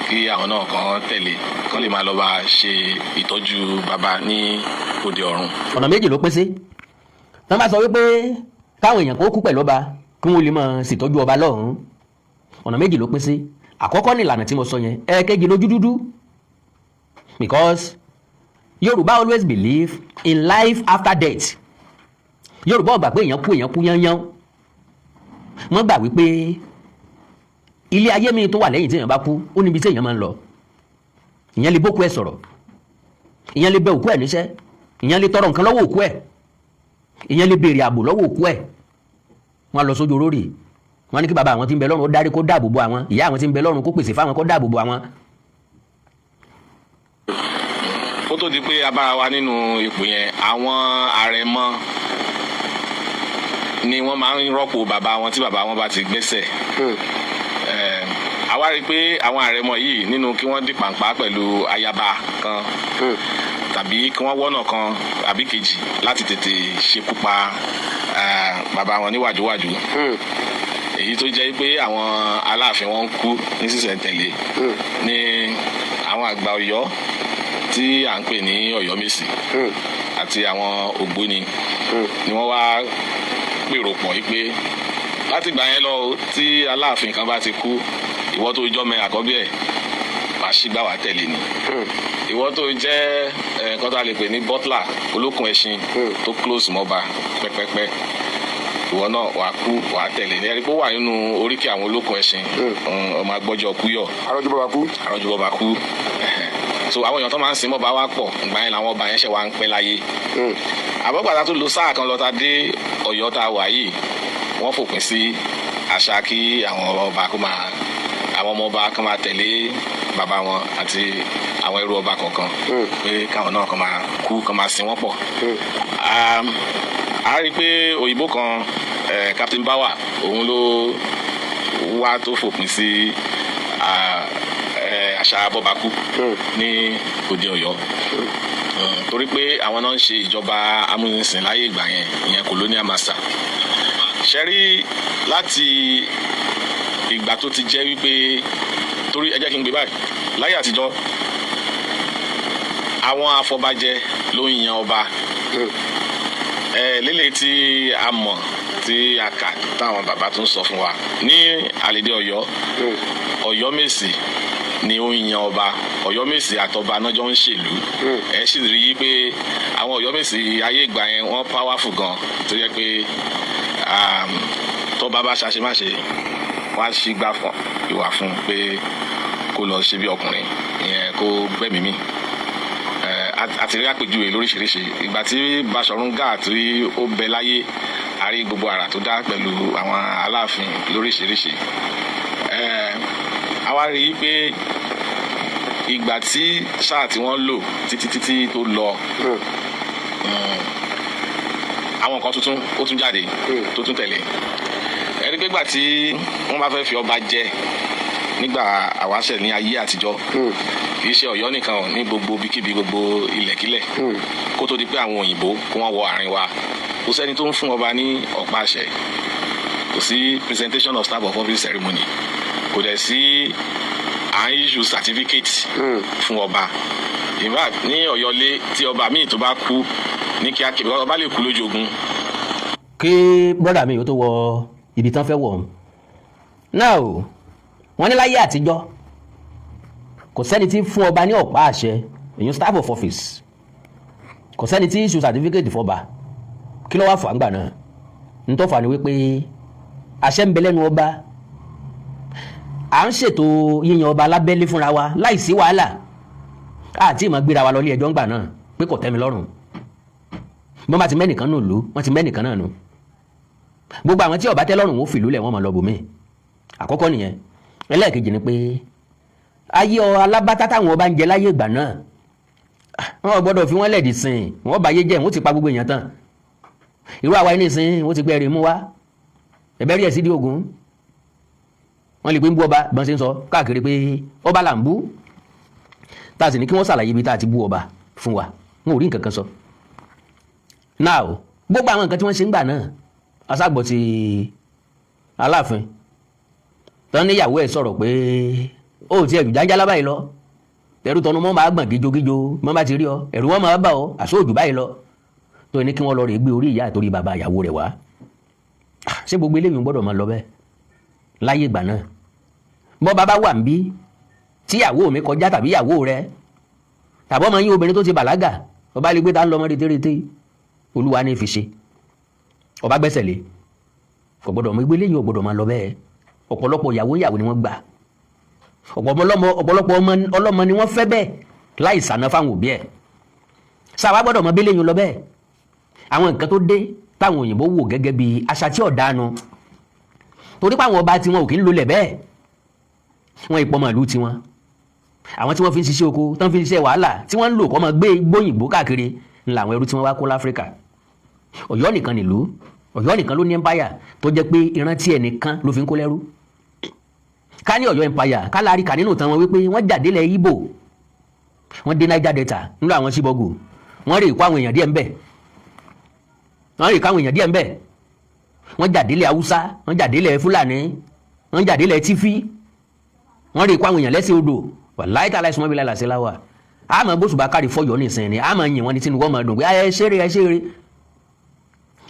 kí àwọn náà kàn tẹ̀lé, kán lè máa lọ bá ṣe ìtọ́jú bàbá ní òde ọ̀run. Ọ̀nà méjì ló pín sí. Wọ́n bá sọ wípé káwọn èèyàn kó kú pẹ̀lú ọba, kí wọ́n lè máa ṣètọ́jú ọba lọ́hùn-ún, ọ̀nà méjì ló pín sí. Àkọ́kọ́ ní ìlànà tí mo sọ yẹn. Ẹ̀ẹ̀kejì, lójú dúdú, because Yorùbá always believe in life after death. Yorùbá ò gbà pé èèyàn kú, èèyàn kú yányán. Wọ́n gbà wípé ilé ayé mi tó wà lẹ́yìn tí èèyàn bá kú, ó níbi tí èèyàn máa ń lọ. Ìyẹn lè bókú ẹ̀ sọ̀rọ̀, ìyẹn lè bẹ òkú ẹ̀ níṣẹ́, ìyẹn lè tọrọ nǹkan lọ́wọ́ òkú ẹ̀, ìyẹn lè béèrè ààbò lọ́wọ́ òkú ẹ̀. Wọ́n lọ sójú orórì, wọ́n ní kí bàbá àwọn tí ń bẹ lọ́run ó dárí, kó dáàbò bo àwọn, ìyá àwọn tí ń bẹ lọ́run kó pèsè fáwọn, kó dáàbò bo àwọn. Kó tó di pé a bára wa nínú ipò yẹn, àwọn àrẹ̀mọ ni wọ́n máa ń rọ́pò bàbá wọn tí bàbá wọn bá ti gbẹ́sẹ̀. Àwa rí i pé àwọn àrẹ̀mọ yìí, nínú kí wọ́n di pàǹpá pẹ̀lú ayaba kan tàbí kí wọ́n wọ́nà kan àbí kejì láti tètè ṣekú pa bàbá wọn ní wàjúwàjú, èyí tó jẹ́ pé àwọn Aláàfin wọn ń kú ní sísẹ̀ntẹ̀lé, ní àwọn àgbà Ọ̀yọ́ tí à ń pè ní Ọ̀yọ́mèsì àti àwọn Ògbóni ni wọ́n wá pèrò pọ̀ yìí pé láti gbà yẹn lọ, tí Aláàfin kan bá ti kú, ìwọ tó jọ́mọ àkọ́bí ẹ̀, wàá ṣígbà wàá tẹ̀lé ni. Ìwọ tó jẹ́ nǹkan tá a lè pè ní butler, olókùn ẹṣin tó close mọ́ba pẹ́pẹ́pẹ́. Ìwọ náà wàá kú, wàá tẹ̀lé ní ẹni pé ó wà nínú oríkì àwọn olókùn ẹṣin, ọmọ agbọ́jọ kúyọ̀. Arọ́jú bàbá kú. Arọ́jú bọ́ba kú. So àwọn èèyàn tó máa ń sin mọ́ba wá pọ̀. Ìgbà yẹn làwọn ọba yẹn ṣẹ̀ wá ń pẹ́ láyé. Àbọ̀gbàtà tó lo sáà kan lọ ta dé Ọ̀yọ́ tá a wà yìí, wọ́n fòpin sí àṣà kí àwọn ọba kó máa, àwọn ọmọ ọba kó máa tẹ̀lé bàbá wọn àti àwọn ẹrú ọba kọ̀ọ̀kan, pé káwọn náà kó máa kú, kó máa sin wọ́n pọ̀. A rí i pé òyìnbó kan, Captain Bauer, òun ló wá tó fòpin sí àṣà abọ́bakú ní òde Ọ̀yọ́, torí pé àwọn náà ń ṣe ìjọba amúnisìn láyé ìgbà yẹn, ìyẹn colonial master. Ṣẹ́rí, láti ìgbà tó ti jẹ́ wípé, torí ẹ jẹ́ kí n gbé báyìí, láyé àtijọ́ àwọn afọbajẹ ló ń yan ọba. Ẹ lélẹ̀ tí a mọ̀, tí a kà, táwọn bàbá tún sọ fún wa ní àlèdè Ọ̀yọ́, Ọ̀yọ́mèsì ni ó ń yan ọba. Ọ̀yọ́mèsì àtọba náà jọ ń ṣèlú. Ẹ sì rí i pé àwọn Ọ̀yọ́mèsì ayé ìgbà yẹn, wọ́n powerful gan, tó yẹ pé tọ́ba bá ṣàṣemáṣe, wọ́n á ṣí gbà fún ìwà fún pé kó lọ ṣe bí ọkùnrin, ìyẹn kó gbẹ́mìí mì. A ti rí àpèjúwe lóríṣiríṣi. Ìgbà tí Baṣọ̀run Gáà tí ó bẹ láyé, a rí gbogbo àrà tó dá pẹ̀lú àwọn aláàfin lóríṣiríṣi. A wá rí i pé ìgbà tí sáà tí wọ́n lò títí títí tó lọ, àwọn nǹkan tuntun ó tún jáde tó tún tẹ̀lé. Ẹni pé gbà tí wọ́n bá fẹ́ fi ọba jẹ nígbà àwáṣẹ̀ ní ayé àtijọ́, kì í ṣe Ọ̀yọ́ nìkan o, ní gbogbo ibikíbi, gbogbo ilẹ̀kílẹ̀, kó tó di pé àwọn òyìnbó kó wọ́n wọ àárín wa, kò sẹ́ni tó ń fún ọba ní ọ̀pá àṣẹ, kò sí presentation of staff of office ceremony, kò dẹ̀ sí à ń issue certificate fún ọba. In fact, ní Ọ̀yọ́lé, tí ọba míì tó bá kú ní kíákíá, because ọba lè kú lójú ogun. Kí brother mi yóò tó wọ ibi tán fẹ́ wọ̀ ọ́n náà o, wọ́n ní láyé àtijọ́ kò sẹ́ni tí ń fún ọba ní ọ̀pá àṣẹ, èyí staff of office, kò sẹ́ni tí issue certificate fọba. Kí ló wá fà ń gbà náà? Ń tó fà ní wípé àṣẹ ń bẹ lẹ́nu ọba, à ń ṣètò yíyan ọba lábẹ́lé fúnra wa láìsí wàhálà àti ìmọ̀ gbéra wa lọ ilé ẹjọ́ ńgbà náà pé kò tẹ́ mi lọ́rùn. Bọ́n bá ti mẹ́nìkan nù lù, wọ́n ti mẹ́nìkan náà nù. Gbogbo àwọn tí ó bá tẹ́ lọ́rùn, wọn fìlú lẹ̀, wọ́n máa lọ bòmíì. Àkọ́kọ́ nìyẹn. Ẹlẹ́ẹ̀kejì ni pé ayé ọ alábátá táwọn ọba ń jẹ láyé ìgbà náà, wọn ò gbọ́dọ̀ fi wọ́n lẹ̀dí sìn. Wọ́n bá yé jẹ́, wọ́n ti pa gbogbo èèyàn tán. Irú àwa yìí nìsín, wọ́n ti gbé ẹ̀rí mú wá ẹ̀bẹ́ rí ẹ̀ sí di ogun. Wọ́n lè pé ń bú ọba, bọ́n ṣe ń sọ káàkiri pé ọba là ń bú, tá a sì ní kí wọ́n ṣàlàyé ibi tá a ti bú ọba fún wa, wọn ò rí nǹkan kan sọ. Now, gbogbo àwọn nǹkan tí wọ́n ṣe ń gbà náà, aṣágbọ̀ ti Aláàfin tán níyàwó ẹ̀ sọ̀rọ̀ pé ó ti ẹ̀jù jájá lábàáyé lọ, ẹ̀rù tọnu mọ́ máa gbọ̀n gíjogíjo mọ́ bá ti rí ọ, ẹ̀rù wọn máa bà ọ́, àṣọ òjò báyìí lọ tó ní kí wọ́n lọ rè gbé orí ìyá àtòrí bàbá ìyàwó rẹ̀ wá. Ṣé gbogbo eléyìí gbọ́dọ̀ máa lọ bẹ́ẹ̀ láyé ìgbà náà? Bọ́ bàbá wà ń bí tíyàwó mi kọjá, tàbí ìyàwó rẹ̀, tàbí ọmọ yín obìnrin tó ti bàlágà, ọba lè gbé tá ń lọ ọmọ rétérété, olúwa ní fi ṣe ọba gbẹ́sẹ̀ lé, kò gbọ́dọ̀ mọ ìgbélé yìí, ò gbọ́dọ̀ máa lọ bẹ́ẹ̀. Ọ̀pọ̀lọpọ̀ ìyàwó ìyàwó ni wọ́n gbà, ọ̀pọ̀lọpọ̀ ọmọ ọlọ́mọ ni wọ́n fẹ́ bẹ́ẹ̀ láì sànà fáwọn òbí ẹ̀. Sáwa gbọ́dọ̀ mọ bẹ́lẹ̀ yín lọ bẹ́ẹ̀? Àwọn nǹkan tó dé táwọn òyìnbó wò gẹ́gẹ́ bí àṣà tí ọ̀dánu, torí pé àwọn ọba tiwọn ò kí ń lolẹ̀ bẹ́ẹ̀, wọ́n ìpọ́ màlúù tiwọn, àwọn tí wọ́n fi ń ṣiṣẹ́ oko, tán fi ń ṣiṣẹ́ wàhálà, tí wọ́n ń lò kọ́ máa gbé gbóyìnbó káàkiri ńlá, àwọn ẹrú tí wọ́n wá kó láfíríkà. Ọ̀yọ́ nìkan nílùú, Ọ̀yọ́ nìkan ló ní empire tó jẹ́ pé ìrántí ẹnìkan ló fi ń kó lẹ́rú. Ká ní Ọ̀yọ́ empire, ká láàrí kà nínú ìtàn wọn wípé wọ́n jáde lẹ̀ Ìgbò, wọ́n dé Niger Delta nílò àwọn síbọ̀gù, wọ́n rí ìkó àwọn èèyàn díẹ̀ ńbẹ̀, wọ́n rí ìkó àwọn èèyàn díẹ̀ ńbẹ̀. Wọ́n jáde lẹ̀ Haúsá, wọ́n jáde lẹ̀ Fúlàní, wọ́n jáde lẹ̀ Tífí, wọ́n rí ìkó àwọn èèyàn lẹ́sẹ̀ odò. Wàláì tàlá ìsúnmọ́ bíi láìláṣẹ́ láwà, àmọ́ bóṣùbà kárí fọyọ́ nìsín ni àmọ́ yìn wọ́n ní tinú wọ́n máa dùn pé ẹ ṣeré, ẹ ṣeré.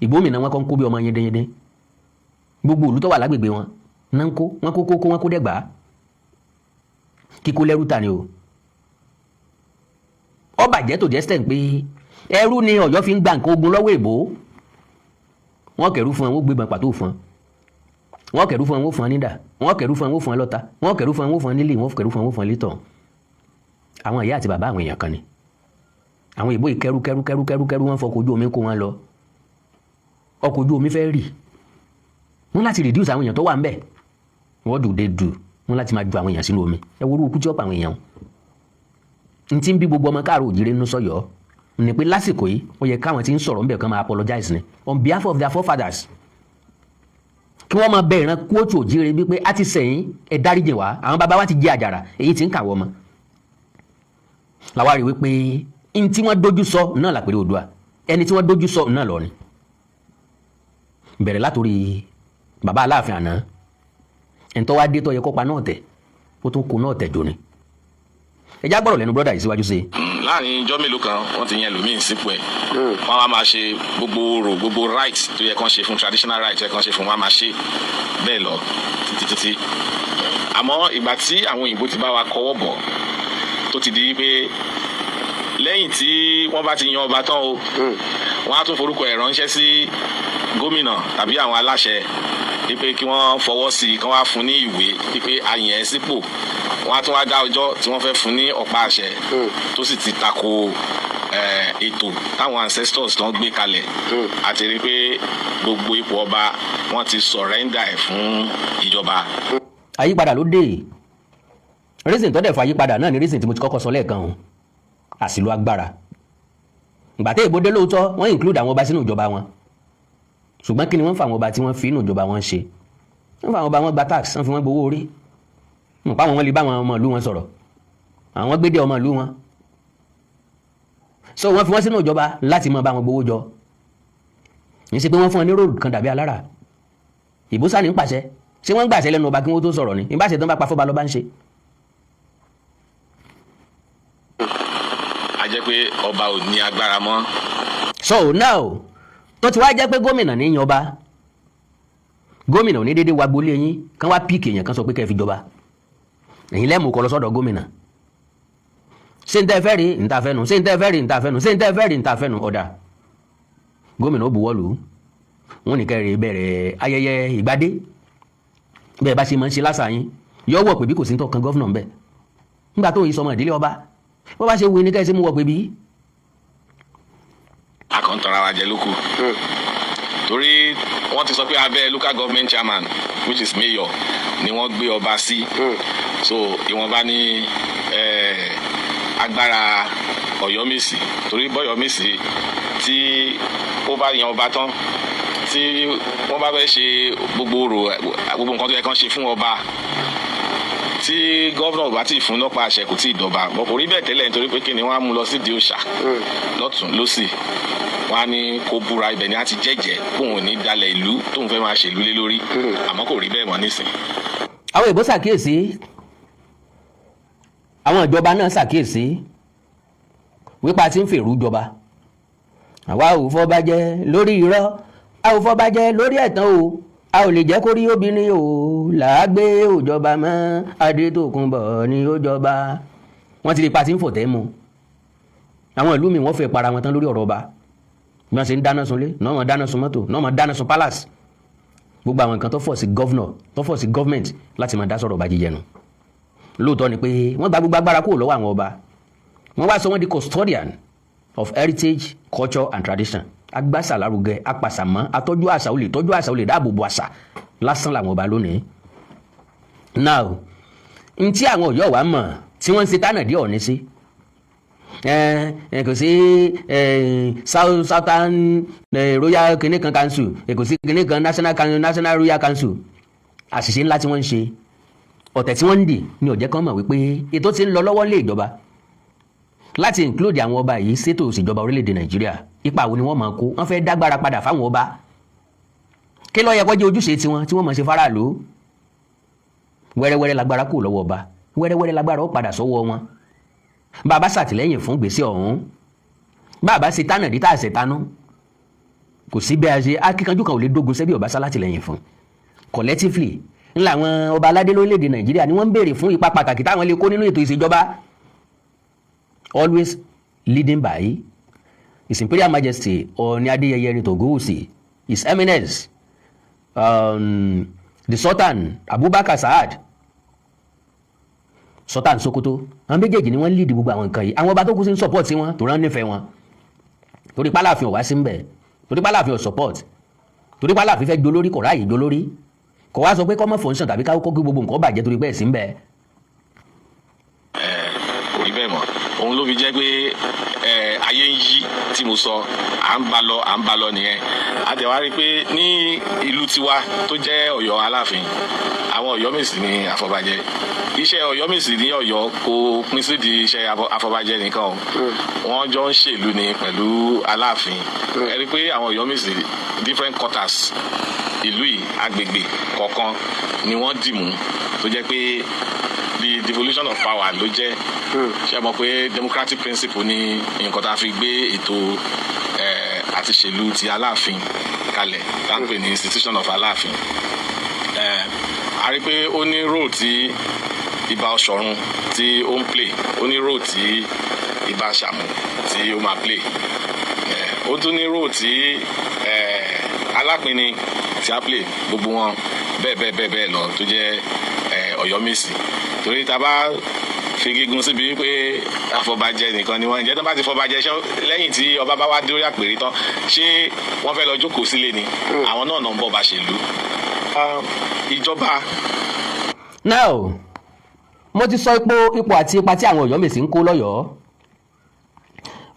Ìgbómìnà wọn kọ́ ń kó bí ọmọ yẹndẹyẹndẹ, gbogbo ìlú tó wà lágbègbè wọn náà ń kó wọn, kó kó kó wọn, kó dẹ́gbà kíkó lẹ́rú ta ni o. Ó bàjẹ́ tó jẹ́ sẹ́ǹ pé ẹrú ni Ọ̀yọ́ fi ń gba nǹkan ogun lọ́wọ́ èbó. Wọ́n kẹ̀rú fún wọn, wọ́n gbébọn pàtó fún wọn, wọ́n kẹ̀rú fún wọn, wọ́n fún wọn nídà, wọ́n kẹ̀rú fún wọn, wọ́n fún wọn lọ́ta, wọ́n kẹ̀rú fún wọn, wọ́n fún wọn nílé, wọ́n kẹ̀rú fún wọn, wọ́n fún wọn létọ̀. Àwọn ìyá àti bàbá àwọn èèyàn kan ni àwọn ìbò yìí kẹrú kẹrú kẹrú kẹrú kẹrú. Wọ́n fọkọ̀ ojú omi kó wọn lọ. Ọkọ̀ ojú omi fẹ́ rì, wọ́n láti reduce àwọn èèyàn tó wà ń bẹ̀. What do they do? Wọ́n láti máa ju àwọn èèyàn sínú omi. Ẹ wo ikú tí ó pa àwọn èèyàn. N tí ń bí gbogbo ọmọ káàró òjìrè nínú sọyọ ní pé lásìkò yìí, ó yẹ káwọn tí ń sọ̀rọ̀ ńbẹ̀ kan máa apologize ni on behalf of their forefathers, kí wọ́n máa bẹ ìran kóòtù òjìrè wípé a ti sẹ̀yìn, ẹ dáríjì wá. Àwọn bàbá wa ti jẹ àjàrà èyí tí ń kàwọ́ mọ́ làwa rí wípé n tí wọ́n dójú sọ náà làpèrè Oòduà, ẹni tí wọ́n dójú sọ náà lọ ni. Bẹ̀rẹ̀ látòrí bàbá Aláàfin àná, ẹ̀ńtọ́ wá dé tó yẹ kópa náà tẹ̀, ó tún kó náà tẹ̀ jò ni. Ẹ já gbọ́rọ̀ lẹ́nu brother yìí síwájú sí i. Láàrin ijọ́ mélòó kan, wọ́n ti yan ẹlòmíín sípò ẹ̀. Wọ́n á máa ṣe gbogbo orò, gbogbo right tó yẹ kán ṣe fún, traditional right tó yẹ kán ṣe fún, wọn á máa ṣe bẹ́ẹ̀ lọ títí títí. Àmọ́ ìgbà tí àwọn òyìnbó ti bá wa kọwọ́ bọ̀, tó ti di pé lẹ́yìn tí wọ́n bá ti yan ọba tán o, wọ́n á tún forúkọ ẹ̀ ránṣẹ́ sí gómìnà tàbí àwọn aláṣẹ wípé kí wọ́n fọwọ́ sí i, kí wọ́n á fún ní ìwé wípé a yàn ẹ́ sípò. Wọ́n á tún wá dá ọjọ́ tí wọ́n fẹ́ fún ní ọ̀pá àṣẹ, tó sì ti tako ètò táwọn ancestors tó ń gbé kalẹ̀, àti rí pé gbogbo ipò ọba, wọ́n ti surrender ẹ̀ fún ìjọba. Àyípadà ló dé. Reason tó dẹ̀ fà àyípadà náà ni reason tí mo ti kọ́kọ́ sọ lẹ́ẹ̀kan o, àṣìlò agbára. Ìgbà tí èbó dé lóòótọ́, wọ́n include àwọn ọba sínú ìjọba wọn, ṣùgbọ́n kí ni wọ́n fa àwọn ọba tí wọ́n fi inú ìjọba wọn ṣe? Wọ́n fa àwọn ọba wọn gba tax, wọ́n fi wọ́n gbowó orí nípa àwọn, wọn lè bá àwọn ọmọ ìlú wọn sọ̀rọ̀, àwọn gbédè ọmọ ìlú wọn. So wọ́n fi wọ́n sínú ìjọba láti máa bá wọn gbowó jọ. Ní ṣe pé wọ́n fún wọn ní road kan dàbí alára ìbúsà ní pàṣẹ. Ṣé wọ́n ń gbàṣẹ lẹ́nu ọba kí wọ́n tó sọ̀rọ̀ ni? Ìbáṣẹ tó ń bá pa fọ́ba lọ́ba ń ṣe. A jẹ́ pé ọba ò ní agbára mọ́. So now tó ti wá jẹ́ pé gómìnà ní yan ọba, gómìnà ò ní déédéé wá gbolé yín kán wá pick èèyàn kan sọ pé kẹ́ ẹ fi jọba. Ẹ̀yin lẹ́mú kọ lọ sọ́dọ̀ gómìnà. Ṣé n tẹ́ fẹ́ rí n ta fẹ́ nu? Ṣé n tẹ́ fẹ́ rí n ta fẹ́ nu? Ṣé n tẹ́ fẹ́ rí n ta fẹ́ nu? Ọ̀dà gómìnà ó buwọ́ lù ú. Wọn ní kẹrì bẹ̀rẹ̀ ayẹyẹ ìgbadé bẹ́ẹ̀ bá ṣe máa ń ṣe lásà yín. Yọ wọ̀ pé bí kò sí ní tọkàn governor ńbẹ nígbà tó yìí sọmọ ìdílé ọba, bó bá ṣe wù ní kẹ́sì mú wọ pé bí. A kàn ń tọra wa jẹ lókù, torí wọ́n ti sọ pé abẹ́ local government chairman, which is mayor, ni wọ́n gbé ọba sí. So ìwọ̀nba ní agbára Ọ̀yọ́mèsì, torí bọ́yọ̀mèsì tí ó bá yan ọba tán, tí wọ́n bá fẹ́ ṣe gbogbo orò, gbogbo nǹkan tó yẹ kán ṣe fún ọba, tí governor bá ti fún lọ́pàá àṣẹ, kò tí ì dọ̀ba. Bọ̀ kò rí bẹ́ẹ̀ tẹ́lẹ̀, nítorí pé kí ni, wọ́n á mú lọ sídìí òòṣà lọ́tún lọ́sì, wọ́n á ní kó búra, ibẹ̀ ni á ti jẹ́jẹ́ kóun ò ní dalẹ̀ ìlú tóun fẹ́ máa ṣèlú lé lórí. Àmọ́ kò rí bẹ́ẹ̀ mọ́ nísìn. Àwọn ìbò ṣàkíyèsí, àwọn ìjọba náà ṣàkíyèsí wípé a ti ń fèrú jọba. Àwa ò fọbajẹ lórí irọ́, a ò fọbajẹ lórí ẹ̀tàn o, a ò lè jẹ́ kó rí obìnrin o làágbé òjọba mọ́. Adétòkunbọ̀ ni ó jọba. Wọ́n ti rí pa tí ń fòtẹ́ mu. Àwọn ìlú mi, wọ́n fẹ́ para wọn tán lórí ọ̀rọ̀ ọba. Bí wọ́n ṣe ń dáná sunlé náà, wọ́n dáná sun mọ́tò náà, wọ́n dáná sun palace. Gbogbo àwọn nǹkan tó force governor, tó force government láti máa dá sọ̀rọ̀ ọba jíjẹ nu. Lóòótọ́ ni pé wọ́n gba gbogbo agbára kúrò lọ́wọ́ àwọn ọba, wọ́n wá sọ wọ́n di custodian of heritage, culture and tradition, agbásà lárugẹ, apàṣàmọ́, atọ́jú àṣà, olè tọ́jú àṣà, olè dáàbò bo àṣà lásán làwọn ọba lónìí. Now, n tí àwọn Ọ̀yọ́ wa mọ̀ tí wọ́n ń ṣe tánà dé ọ̀ní sí, kò sí Southern Royal kinní kan council, kò sí kinní kan National Royal Council. Àṣìṣe ńlá tí wọ́n ń ṣe, ọ̀tẹ̀ tí wọ́n ń dì ní ó jẹ́ kán mọ̀ wípé ètò tí ń lọ lọ́wọ́ lé ìjọba láti include àwọn ọba yìí ṣètò ìṣèjọba orílẹ̀-èdè Nàìjíríà. Ipa wo ni wọ́n máa kó? Wọ́n fẹ́ dágbára padà fáwọn ọba. Kí ló yẹ kó jẹ́ ojúṣe tiwọn tí wọ́n máa ṣe fáráàlú? Wẹ́rẹ́wẹ́rẹ́ lágbára kù lọ́wọ́ ọba, wẹ́rẹ́wẹ́rẹ́ lágbára ó padà sọ́wọ́ wọn. Bàbá ṣàtìlẹ́yìn fún gbèsè ọ̀hún, bàbá ṣe tánà dí tá a ṣe tanú, kò sí bẹ́ẹ̀ ṣe akíkanjú kan ò lè dógun sẹ́bí ọba sálátìlẹ́yìn fún. Collectively ńlá, àwọn ọba aládé lórílẹ̀‐èdè Nàìjíríà ni wọ́n ń béèrè fún ipa pàtàkì táwọn lè kó nínú ètò ìṣèjọba, always leading by His Imperial Majesty Ọọ̀ni Adéyẹyè Ẹnìtàn Ògúnwùsì. His Eminence the Sultan Abubakar Saad, Sultan Sokoto. Àwọn méjèèjì ni wọ́n lead gbogbo àwọn nǹkan yìí. Àwọn ọba tó kú sí ń support wọn tó rán nífẹ̀ẹ́ wọn, torí pálàfin ò wá sí ń bẹ̀, torí pálàfin ò support, torí pálàfin fẹ́ jolórí, kò ráàyè jolórí, kò wá sọ pé kọ́mọ function tàbí káwọ́ kó gbogbo nǹkan bàjẹ́ torí pé ẹ̀ sí ń bẹ̀. Kò rí bẹ́ẹ̀ mọ́. Òun ló fi jẹ́ pé ayé ń yí tí mo sọ, à ń ba lọ, à ń ba lọ nìyẹn. A tẹ̀ wá rí i pé ní ìlú tiwa tó jẹ́ Ọ̀yọ́ Aláàfin, àwọn Ọ̀yọ́mèsì ní àfọbàjẹ́. Iṣẹ́ Ọ̀yọ́mèsì ní Ọ̀yọ́ kò pín sí di iṣẹ́ àfọbàjẹ́ nìkan o. Wọ́n jọ ń ṣèlú ni pẹ̀lú Aláàfin. Ẹ rí i pé àwọn Ọ̀yọ́mèsì, different quarters ìlú yìí, agbègbè kọ̀ọ̀kan ni wọ́n dì mú, tó jẹ́ pé the devolution of power ló jẹ́. Ṣe mọ̀ pé democratic principle ní nǹkan tá a fi gbé ètò àti ṣèlú ti Aláàfin kalẹ̀, tá à ń pè ní institution of Aláàfin. A rí i pé ó ní role tí Ìbà Ọ̀ṣọ̀run tí ó ń play, ó ní role tí Ìbà Ṣàmù tí ó máa play, ó tún ní role tí Alápinni tí a play, gbogbo wọn bẹ́ẹ̀ bẹ́ẹ̀ bẹ́ẹ̀ bẹ́ẹ̀ lọ tó jẹ́ Ọ̀yọ́mèsì. Torí tá a bá fi gígùn síbi wípé àfọbàjẹ nìkan ni wọ́n ń jẹ́, tó bá ti fọbàjẹ ṣé lẹ́yìn tí ọba bá wá dórí àpèrè tán, ṣé wọ́n fẹ́ lọ jókòó sílé ni? Àwọn náà náà ń bọ̀ bá ṣèlú ìjọba. Now, mo ti sọ ipò àti ipa tí àwọn Ọ̀yọ́mèsì ń kó lọ́yọ̀ọ́.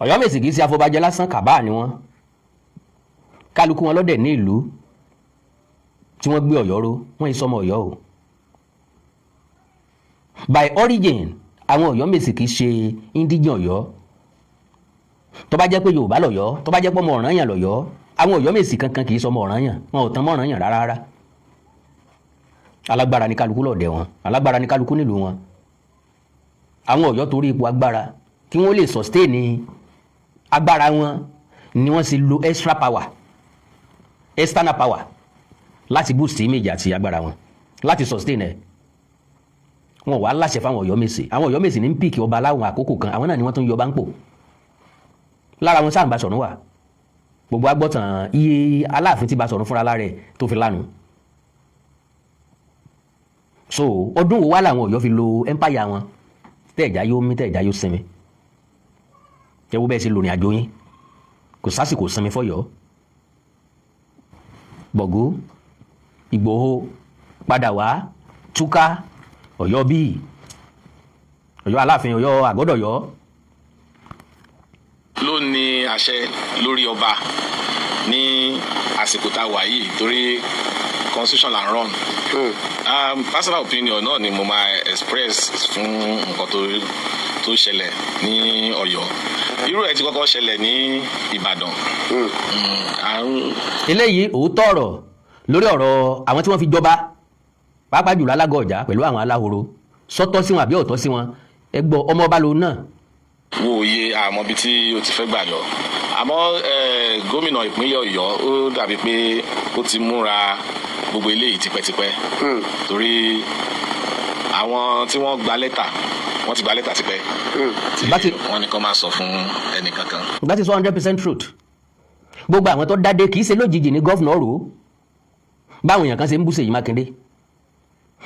Ọ̀yọ́mèsì kì í ṣe afọbajẹ lásán, kàbáà ni wọ́n. Kálukú wọn lọ́dẹ̀ ní ìlú tí wọ́n gbé Ọ̀yọ́ ró. Wọ́n yìí sọmọ Ọ̀yọ́ o by origin. Àwọn Ọ̀yọ́mèsì kì í ṣe indigene Ọ̀yọ́. Tó bá jẹ́ pé Yorùbá lọ́yọ́, tó bá jẹ́ pé ọmọ Ọ̀rànyàn lọ́yọ́, àwọn Ọ̀yọ́mèsì kankan kì í sọmọ Ọ̀rànyàn. Wọn ò tán mọ́ Ọ̀rànyàn rárá rárá. Alágbára ní kálukú lọ́ọ̀dẹ̀ wọn, alágbára ní kálukú nílùú wọn. Àwọn Ọ̀yọ́, torí ipò agbára kí wọ́n lè sustain agbára wọn ni wọ́n sì lo extra power, external power, láti boost image àti agbára wọn, láti sustain ẹ̀. Wọn wà láṣẹ fáwọn Ọ̀yọ́mèsì. Àwọn Ọ̀yọ́mèsì ní pick ọba láwọn àkókò kan. Àwọn náà ni wọ́n tún yọba ń pò. Lára wọn sáà ń Basọ̀rún wà. Gbogbo agbọ́tàn iye Aláàfin tí Basọ̀rún fúnra lára ẹ̀ tó fi lánu. So ọdún wo wá làwọn Ọ̀yọ́ fi lo empire wọn tẹ́ẹ̀já yóò mí, tẹ́ẹ̀já yóò sinmi? Ẹ wo bẹ́ẹ̀ ṣe lòrìn àjò yín, kò sásìkò sinmi fọ́yọ́. Bọ̀gó, Ìgbòho padà wá túká Ọ̀yọ́ bíi Ọ̀yọ́ Aláàfin, Ọ̀yọ́ àgọ́dọ̀yọ́. Ló ní àṣẹ lórí ọba ní àsìkò tá a wà yìí, torí constitution là ń run. Personal opinion náà ni mo máa express fún nǹkan tó ṣẹlẹ̀ ní Ọ̀yọ́. Irú ẹ̀ ti kọ́kọ́ ṣẹlẹ̀ ní Ìbàdàn. Eléyìí òótọ́ ọ̀rọ̀ lórí ọ̀rọ̀ àwọn tí wọ́n fi jọba, pàápàá jùlọ alágọ̀ ọ̀jà pẹ̀lú àwọn aláhoro, sọ́tọ̀ sí wọn àbí ọ̀tọ̀ sí wọn. Ẹ gbọ́, ọmọ ọba lòun náà. Wo òye àmọ́ ibi tí o ti fẹ́ gbà lọ, àmọ́ gómìnà ìpínlẹ̀ Ọ̀yọ́, ó dàbí pé ó ti múra gbogbo eléyìí tipẹ́tipẹ́, torí àwọn tí wọ́n gba lẹ́tà, wọ́n ti gba lẹ́tà tipẹ́ tí wọ́n ní kó má sọ fún ẹnì kankan. That is 100% truth. Gbogbo àwọn tó dádé, kì í ṣe lójijì ní governor rò ó. Báwọn èèyàn kan ṣe ń bú Ṣèyí Mákindé,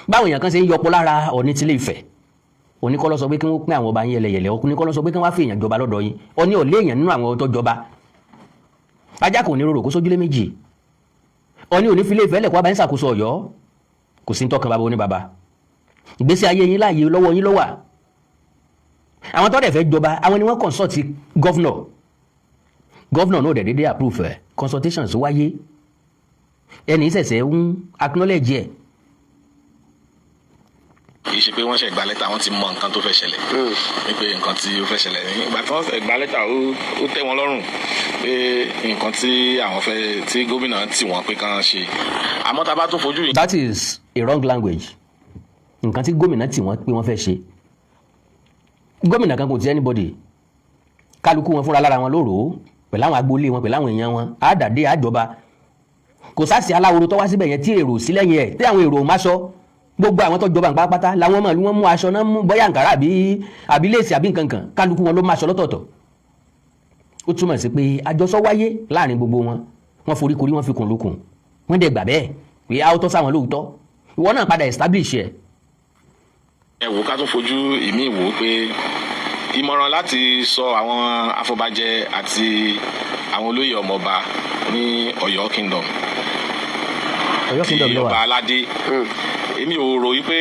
báwọn èèyàn kan ṣe ń yọpọ̀ lára Ọọ̀ni tilé Ifẹ̀, Ọọ̀ni kọ́ ló sọ pé kí wọ́n pín àwọn ọba yín yẹlẹyẹlẹ. Ọ̀ní kọ́ ló sọ pé kí wọ́n á fi èèyàn jọba lọ́dọ̀ yín. Ọọ̀ni ò lé èèyàn nínú àwọn tó jọba. Ajá kò ní rorò kó sójúlé méjì. Ọọ̀ni ò ní fi Ilé Ifẹ̀ lẹ̀kọ́ abáyín ṣàkóso Ọ̀yọ́. Kò sí ń tọ́kan bàbá oní bàbá. Ìgbésí ayé yín láàyè lọ́wọ́ yín ló wà. Àwọn tó dẹ̀ fẹ́ jọba, àwọn ni wọ́n consult governor. Governor náà dẹ̀ dédé approve ẹ̀. Consultations wáyé, ẹni ṣẹ̀ṣẹ̀ ń acknowledge ẹ̀. Kì í ṣe pé wọ́n ṣe gba lẹ́tà, wọ́n ti mọ nǹkan tó fẹ́ ṣẹlẹ̀, wípé nǹkan tí ó fẹ́ ṣẹlẹ̀ ní ìgbà tí wọ́n ṣe gba lẹ́tà, ó tẹ́ wọn lọ́rùn pé nǹkan tí àwọn fẹ́ tí gómìnà tì wọ́n pé kán ṣe. Àmọ́ tá a bá tún fojú yìí. That is a wrong language. Nǹkan tí gómìnà tì wọ́n pé wọ́n fẹ́ ṣe, gómìnà kan kò tí anybody. Kálukú wọn fúnra lára wọn ló rò ó pẹ̀lú àwọn agboolé wọn, pẹ̀lú àwọn èèyàn wọn. Àdàdé àjọba, kò sáàsì aláwòrán tó wá síbẹ̀ yẹn tí èrò sí lẹ́yìn ẹ̀, tí àwọn èrò má sọ. Gbogbo àwọn tó jọba pátápátá làwọn ọmọ ìlú wọn mú aṣọ náà, mú bóyá àǹkárá àbí léèsì àbí nǹkankan. Kálukú wọn ló má aṣọ lọ́tọ̀ọ̀tọ̀. Ó túmọ̀ sí pé àjọsọ wáyé láàrin gbogbo wọn. Wọ́n forí korí, wọ́n fi kùn lukùn, wọ́n dẹ̀ gbà bẹ́ẹ̀ pé a ó tọ́ sáwọn lóòótọ́. Ìwọ náà padà establish ẹ̀. Ẹ wò, ká tún fojú ìmí wò ó pé ìmọ̀ràn láti sọ àwọn afọbajẹ àti àwọn olóyè ọmọọba ní Ọ̀yọ́ Kingdom Ọ̀yọ́ Kingdom di ló ọba wà. aládé. Èmi ò rò wípé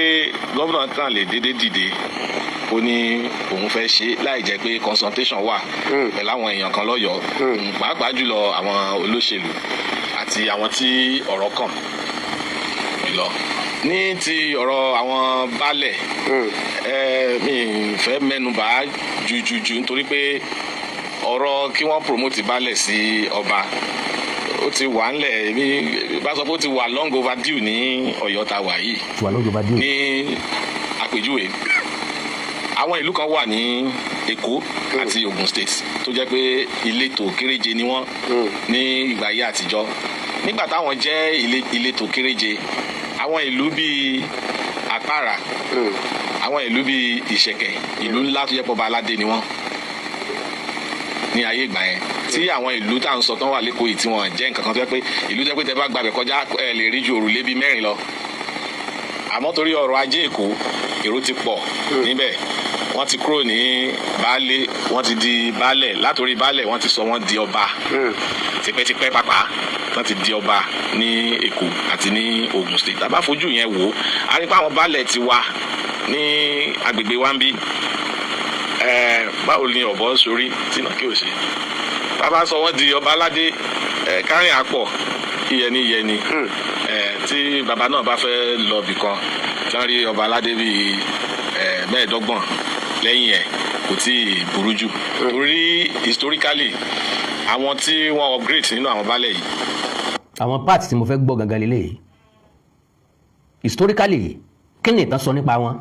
gómìnà kan lè déédéé dìde, ó ní òun fẹ́ ṣe láì jẹ́ pé consultation wà pẹ̀lú àwọn èèyàn kan lọ́yọ̀ọ́, pàápàá jùlọ àwọn olóṣèlú àti àwọn tí ọ̀rọ̀ kàn jùlọ. Ní ti ọ̀rọ̀ àwọn baálẹ̀, mi ì fẹ́ mẹ́nu bà á jùjùjù, nítorí pé ọ̀rọ̀ kí wọ́n promote baálẹ̀ sí ọba, ó ti wà ńlẹ̀. Èmi bá sọ pé ó ti wà long overdue ní Ọ̀yọ́ ta wà yìí. Ti wà lójú ọba díò. Ní àpèjúwe, àwọn ìlú kan wà ní Èkó àti Ogun State tó jẹ́ pé ìletò kéréje ni wọ́n ní ìgbà ayé àtijọ́. Nígbà táwọn jẹ́ ìletò kéréje, àwọn ìlú bíi Àpárá, àwọn ìlú bíi Ìṣẹ̀kẹ̀, ìlú ńlá tó jẹ́ pé ọba aládé ni wọ́n ní ayé ìgbà yẹn, tí àwọn ìlú tá à ń sọ tán wà lẹ́kọ̀ọ́ yìí tí wọ́n jẹ́ nǹkan kan, tó jẹ́ pé ìlú tó jẹ́ pé tẹ́ bá gbàgbẹ́ kọjá, ẹ lè rí ju òrùlé bíi 4 lọ. Àmọ́ torí ọrọ̀ ajé Èkó, èrò ti pọ̀ níbẹ̀, wọ́n ti kúrò ní baálé, wọ́n ti di baálẹ̀. Látòrí baálẹ̀, wọ́n ti sọ wọ́n di ọba tipẹ́tipẹ́ pàpà. Wọ́n ti di ọba ní Èkó àti ní Ogun State. Tá a bá fojú yẹn wò ó, a rí pé àwọn baálẹ̀ ti wà ní agbègbè wa ń bí. Báwo ni ọ̀bọ sórí tí náà kí o ṣe bàbá sọ wọ́n di ọba aládé? Kárìn àpọ̀ iyẹni iyẹni. Tí bàbá náà bá fẹ́ lọ bìkan, tí wọ́n rí ọba aládé bíi 25 lẹ́yìn ẹ̀, kò tí ì burú jù, torí historically, àwọn tí wọ́n upgrade nínú àwọn baálẹ̀ yìí. Àwọn part tí mo fẹ́ gbọ́ gangan lélẹ́yìí. Historically, kí ni ìtàn sọ nípa wọn?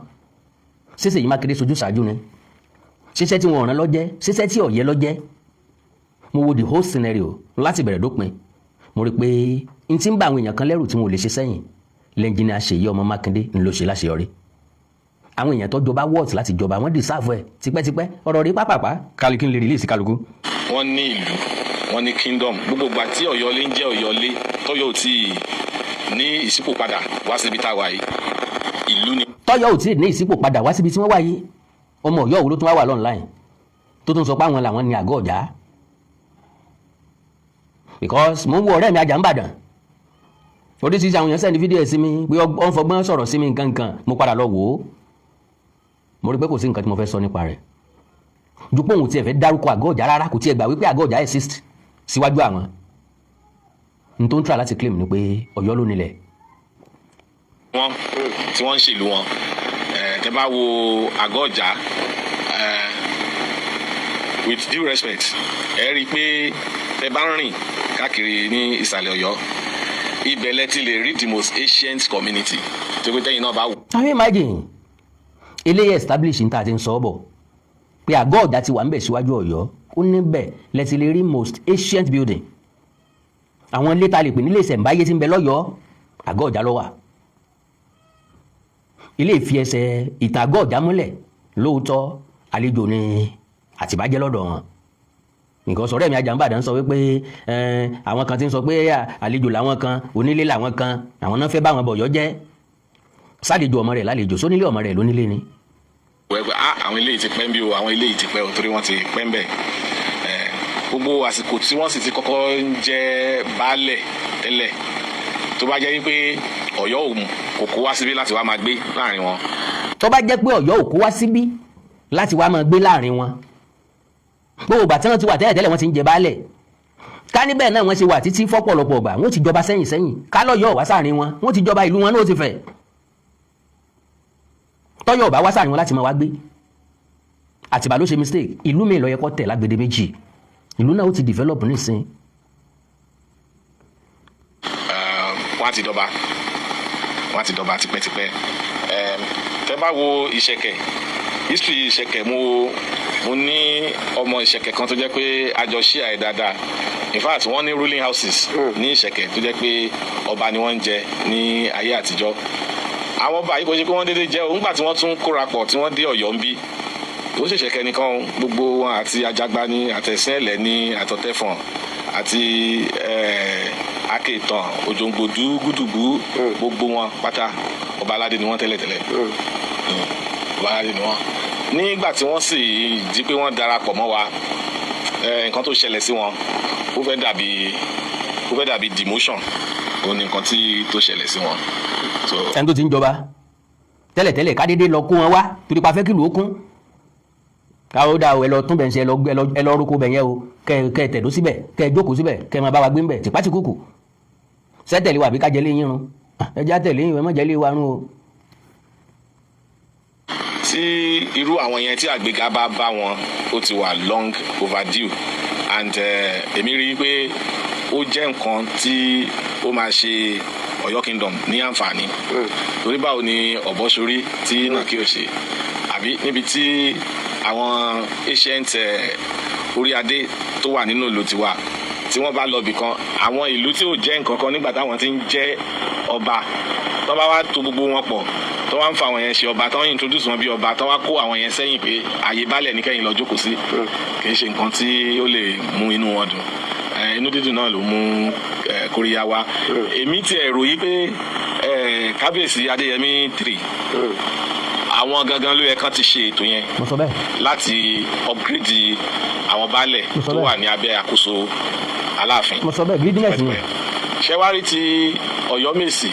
Ṣé Ṣèyí Mákindé sojú ṣáájú ni? Ṣiṣẹ́ tí wọn rán lọ́jẹ́? Ṣiṣẹ́ tí ọ̀yẹ́ lọ́jẹ́? Mo wo the whole scenario láti bẹ̀rẹ̀ dópin, mo rí i pé n ti ń bá àwọn èèyàn kan lẹ́rù tí wọn ò lè ṣe sẹ́yìn lẹ́ńjìnìá Ṣèyí ọmọ Mákindé ń lọ ṣe láṣeyọrí. Àwọn èèyàn tó jọba wọ́ọ̀tì láti jọba, wọ́n deserve ẹ̀ tipẹ́tipẹ́. Ọ̀rọ̀ rí pápápá kálukú ń lè release kálukú. Wọ́n ní ìlú, wọ́n ní kingdom. Gbogbo ìgbà tí Ọ̀yọ́lé ń jẹ́ Ọ̀yọ́lé, tọ́yọ́ ò tí ì ní ìṣípòpadà wá síbi tá a wà yìí, ìlú ni. Tọ́yọ́ ò tí ì ní ìṣípò padà wá síbi tí wọ́n wà yìí, ọmọ Ọ̀yọ́ wo ló tún wá wà online tó tún sọ pé àwọn làwọn ní àgọ́ ọ̀já? Because mo ń wo ọ̀rẹ́ mi ajá ń bàdàn, oríṣiríṣi àwọn èèyàn send fídíò ẹ̀ sí mi pé ó ń fọgbọ́n sọ̀rọ̀ sí mi nǹkan nǹkan. Mo padà lọ wò ó, mo rí pé kò sí nǹkan tí mo fẹ́ sọ nípa rẹ̀ ju pé òun tiẹ̀ fẹ́ dárúkọ àgọ́ ọ̀já rárá, kò tiẹ̀ gbà wípé àgọ́ ọ̀já exist síwájú àwọn. N tó ń try láti claim ni pé Ọ̀yọ́ ló nílẹ̀. Wọ́n tí wọ́n ń ṣèlú wọn, tẹ́ bá wo àgọ́ ọ̀já, with due respect, ẹ rí i pé tẹ́ bá ń rìn káàkiri ní ìsàlẹ̀ Ọ̀yọ́, ibẹ̀ lẹ ti lè rí the most ancient community tó pé tẹ́yìn náà bá wò. Can you imagine? Eléyìí establish ní ta ti ń sọ ọ́ bọ̀ pé àgọ́ ọ̀já ti wà ń bẹ̀ síwájú Ọ̀yọ́. Ó níbẹ̀ lẹ ti lè rí most ancient building, àwọn ilé ta lè pè nílé ìṣẹ̀ǹbáyé tí ń bẹ lọ́yọ̀ọ́, àgọ́ ọ̀já ló wà. Ilé ìfi ẹsẹ̀ ìtàn àgọ́ ọ̀já múlẹ̀. Lóòótọ́, àlejò ni àtìbájẹ́ lọ́dọ̀ wọn. Nǹkan sọ̀rọ̀ ẹ̀mí Àjàǹbàdàn sọ wípé àwọn kan ti ń sọ pé àlejò làwọn kan, onílé làwọn kan, àwọn náà fẹ́ bá àwọn bọ̀yọ́ jẹ́. Sálejò ọmọ rẹ̀ lálejò, sónílé ọmọ rẹ̀ lónílé ni. Wẹ́ pé ah, àwọn eléyìí ti pẹ́ ń bí o, àwọn eléyìí ti pẹ́ o, torí wọ́n ti pẹ́ ń bẹ̀. Gbogbo àsìkò tí wọ́n sì ti kọ́kọ́ ń jẹ́ baálẹ̀ tẹ́lẹ̀, tó bá jẹ́ wípé Ọ̀yọ́ kò kó wá síbí láti wá máa gbé láàrin wọn. Tó bá jẹ́ pé Ọ̀yọ́ ò kó wá síbí láti wá máa gbé láàrin wọn, gbogbo ìgbà tí wọ́n ti wà tẹ́lẹ̀ tẹ́lẹ̀, wọ́n ti ń jẹ baálẹ̀. Ká níbẹ̀ náà wọ́n ṣe wà títí fọ́pọ̀lọpọ̀ ọgbà, wọ́n ti jọba sẹ́yìn sẹ́yìn. Ká lọ́yọ̀ wá sáàrin wọn, wọ́n ti jọba, ìlú wọn náà ti fẹ̀. Tọ́yọ̀ ọ̀bá wá sáàrin wọn láti máa wá gbé, Àtìbà ló ṣe mistake. Ìlú mi ló yẹ kó tẹ̀ lágbèdè méjì, ìlú náà ó ti develop nísìn. Wọ́n á ti dọba, wọ́n á ti dọba tipẹ́tipẹ́. Tẹ́ bá wo Ìṣẹ̀kẹ̀, history Ìṣẹ̀kẹ̀, mo ní ọmọ Ìṣẹ̀kẹ̀ kan tó jẹ́ pé a jọ ṣí àì dáadáa. In fact, wọ́n ní ruling houses ní Ìṣẹ̀kẹ̀ tó jẹ́ pé ọba ni wọ́n ń jẹ ní ayé àtijọ́. Àwọn ọba yìí, kò ṣe pé wọ́n déédéé jẹ́ o. Ńgbà tí wọ́n tún kóra pọ̀, tí wọ́n dé Ọ̀yọ́ ń bí, ó ṣẹ̀ṣẹ̀ kẹ́nìkan, gbogbo wọn àti Ajagba ní, àtẹ̀sìn ẹ̀lẹ́ ní, àtọ̀tẹ̀fọ̀n. Àti Akéètàn, Òjòǹgbòdú, Gúdùgbù, gbogbo wọn pátá, ọba aládé ni wọ́n tẹ́lẹ̀tẹ́lẹ̀. Ọba aládé ni wọ́n. Nígbà tí wọ́n sì di pé wọ́n darapọ̀ mọ́ wa, nǹkan tó ṣẹlẹ̀ sí wọn, ó fẹ́ dàbí demotion. Òun ni nǹkan tó ṣẹlẹ̀ sí wọn. So, Ẹni tó ti ń jọba tẹ́lẹ̀tẹ́lẹ̀, kádédé lọ kó wọn wá torí pa fẹ́ kìlú ó kún, káwọ́ dà o, ẹ lọ tún bẹ̀ ń ṣe, ẹ lọ roko bẹ̀ yẹn o, kẹ ẹ tẹ̀dó síbẹ̀, kẹ ẹ jókòó síbẹ̀, kẹ ẹ máa bá wa gbé ń bẹ̀ tìpátìkùkù sẹ́tẹ̀lé wa àbí ká jẹ lé yín run? Ẹ já tẹ̀lé yín, ẹ má jẹ́ lé wa run o. Tí irú àwọn yẹn, tí àgbéga bá bá wọn, ó ti wà long overdue and èmi rí i pé ó jẹ́ nǹkan tí ó máa ṣe Ọ̀yọ́ Kingdom ní àǹfààní, torí báwo ni ọ̀bọ ṣorí tí nàkí ò ṣe, àbí níbi tí àwọn ancient orí adé tó wà nínú ìlú tiwa, tí wọ́n bá lọ bì kan, àwọn ìlú tí ò jẹ́ nǹkan kan nígbà táwọn ti ń jẹ́ ọba, tó bá wá to gbogbo wọn pọ̀, tó wá ń fa àwọn yẹn ṣe ọba, tó ń introduce wọn bí ọba, tó wá kó àwọn yẹn sẹ́yìn pé àyè balẹ̀ ní kẹ́yìn lọ jókòó sí, kì í ṣe nǹkan tí ó lè mú inú wọn dùn. Inú dídùn náà ló mú kóríyá wá. Èmi tiẹ̀ rò yí pé Kábíyèsí Adéyẹmí 3, àwọn gangan ló yẹ kán ti ṣe ètò yẹn Mo sọ bẹ́ẹ̀. láti upgrade àwọn baálẹ̀ Mo sọ tó bẹ́ẹ̀. wà ní abẹ́ àkóso Aláàfin. Mo sọ bẹ́ẹ̀, greediness ni. Ṣé wá rí ti Ọ̀yọ́mèsì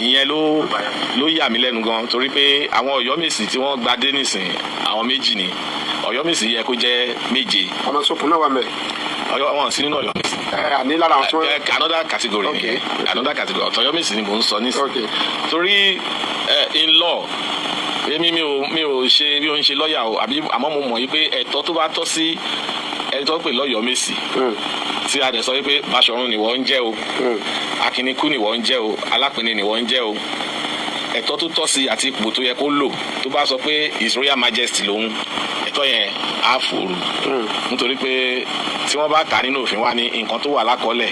ìyẹn, ló yà mí lẹ́nu gan, torí pé àwọn Ọ̀yọ́mèsì tí wọ́n gba dé nísìn, àwọn méjì ni. Ọ̀yọ́mèsì yẹ kó jẹ́ méje. Ọmọ sọkùn náà wà mẹ. Ọ̀yọ́ wọn sí nínú Ọ̀yọ́mèsì. Ẹ àní lára àwọn tí wọn. Another category nìyẹn, another category. Ọ̀tọ̀ Ọ̀yọ́mèsì ni mò ń sọ nísìn, torí in law, èmi mi ò ṣe bí o ń ṣe lọ́ọ̀yà o àbí, àmọ́ mo mọ̀ yí pé ẹ̀tọ́ tó bá tọ́ sí ẹni tó ń pè lọ́yọ̀ọ́mèsì, tí a dẹ̀ sọ wípé Báṣọ̀run ni wọ́n ń jẹ́ o, Akínikú ni wọ́n ń jẹ́ o, Alápinni ni wọ́n ń jẹ́ o, ẹ̀tọ́ tó tọ́ sí àti ipò tó yẹ kó lò, tó bá sọ pé His Royal Majesty lòun, ẹ̀tọ́ yẹn á fòrò, nítorí pé tí wọ́n bá kà á nínú òfin wa ní nǹkan tó wà lákọọ́lẹ̀,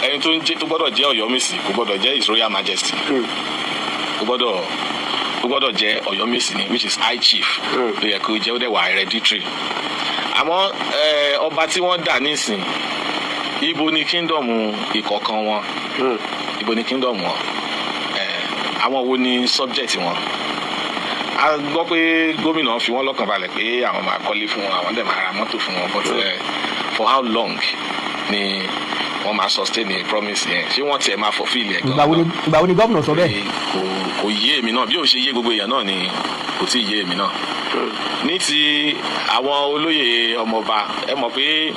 ẹni tó ń jẹ́ tó gbọ́dọ̀ jẹ́ Ọ̀yọ́mèsì kò gbọ́dọ̀ jẹ́ His Royal Majesty, kò gbọ́dọ̀ jẹ́ Ọ̀yọ́mèsì ni, which is High Chief ló yẹ kó jẹ́, ó dẹ̀ wà hereditary. Àmọ́ ọba tí wọ́n dà nísìn, ibo ni kingdom ìkọ̀ọ̀kan wọn? Ibo ni kingdom wọn? Àwọn wo ni subject wọn? A gbọ́ pé gómìnà fi wọ́n lọ́kàn balẹ̀ pé àwọn máa kọ́lé fún wọn, àwọn dẹ̀ máa ra mọ́tò fún wọn, but for how long ni wọ́n máa sustain the promise yẹn? Ṣé wọ́n tiẹ̀ máa fulfill ẹ̀? Ìgbà wo ni gómìnà sọ bẹ́ẹ̀? Kò yé èmi náà. Bí ó ṣe yé gbogbo èèyàn náà ni kò tí ì yé èmi náà. Ní ti àwọn olóyè ọmọọba, ẹ mọ̀ pé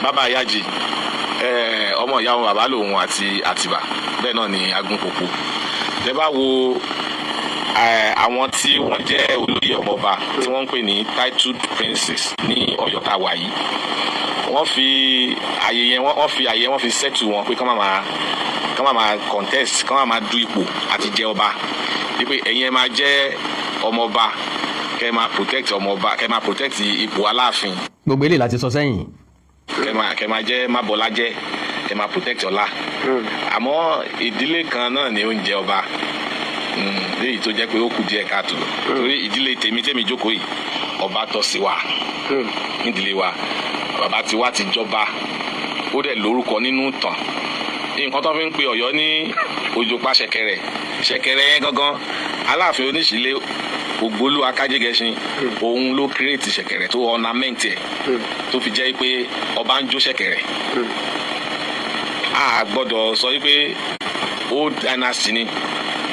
bàbá Ayájì, ọmọ ìyá wọn bàbá lòun àti Àtìbà, bẹ́ẹ̀ náà ni Agúnpòpò. Tẹ bá wo àwọn tí wọ́n jẹ́ olóyè ọmọọba tí wọ́n ń pè ní titled princes ní Ọ̀yọ́ tá a wà yìí, wọ́n fi àyè yẹn, wọ́n fi àyè yẹn, wọ́n fi settle wọn pé kán má máa contest, kán má máa du ipò àti jẹ ọba, wípé ẹ̀yin ẹ máa jẹ́ ọmọọba, kẹ́ ẹ máa protect ọmọọba, kẹ́ ẹ máa protect ipò Aláàfin. Gbogbo eléyìí láti sọ sẹ́yìn. Kẹ́ máa jẹ́ mábọ́lá jẹ́, kẹ́ máa protect ọlá. Àmọ́ ìdílé kan náà ni ó ń jẹ ọba, léyìí tó jẹ́ pé ó kù díẹ̀ káàtó, torí ìdílé tèmi tèmi jókòó yìí, ọba tọ́ sí wa nídìílé wa. Bàbá tiwa ti jọba, ó dẹ̀ lórúkọ nínú ìtàn. Nǹkan tó fi ń pe Ọ̀yọ́ ní Òjòpá ṣẹ̀kẹ̀rẹ̀, ṣẹ̀kẹ̀rẹ̀ yẹn gangan, Aláàfin Oníṣìlẹ̀ Ògbólú Akájẹgẹṣin, òun ló create ṣẹ̀kẹ̀rẹ̀ tó ornament ẹ̀, tó fi jẹ́ pé ọba ń jó ṣẹ̀kẹ̀rẹ̀. A gbọ́dọ̀ sọ wípé old dynasty ni,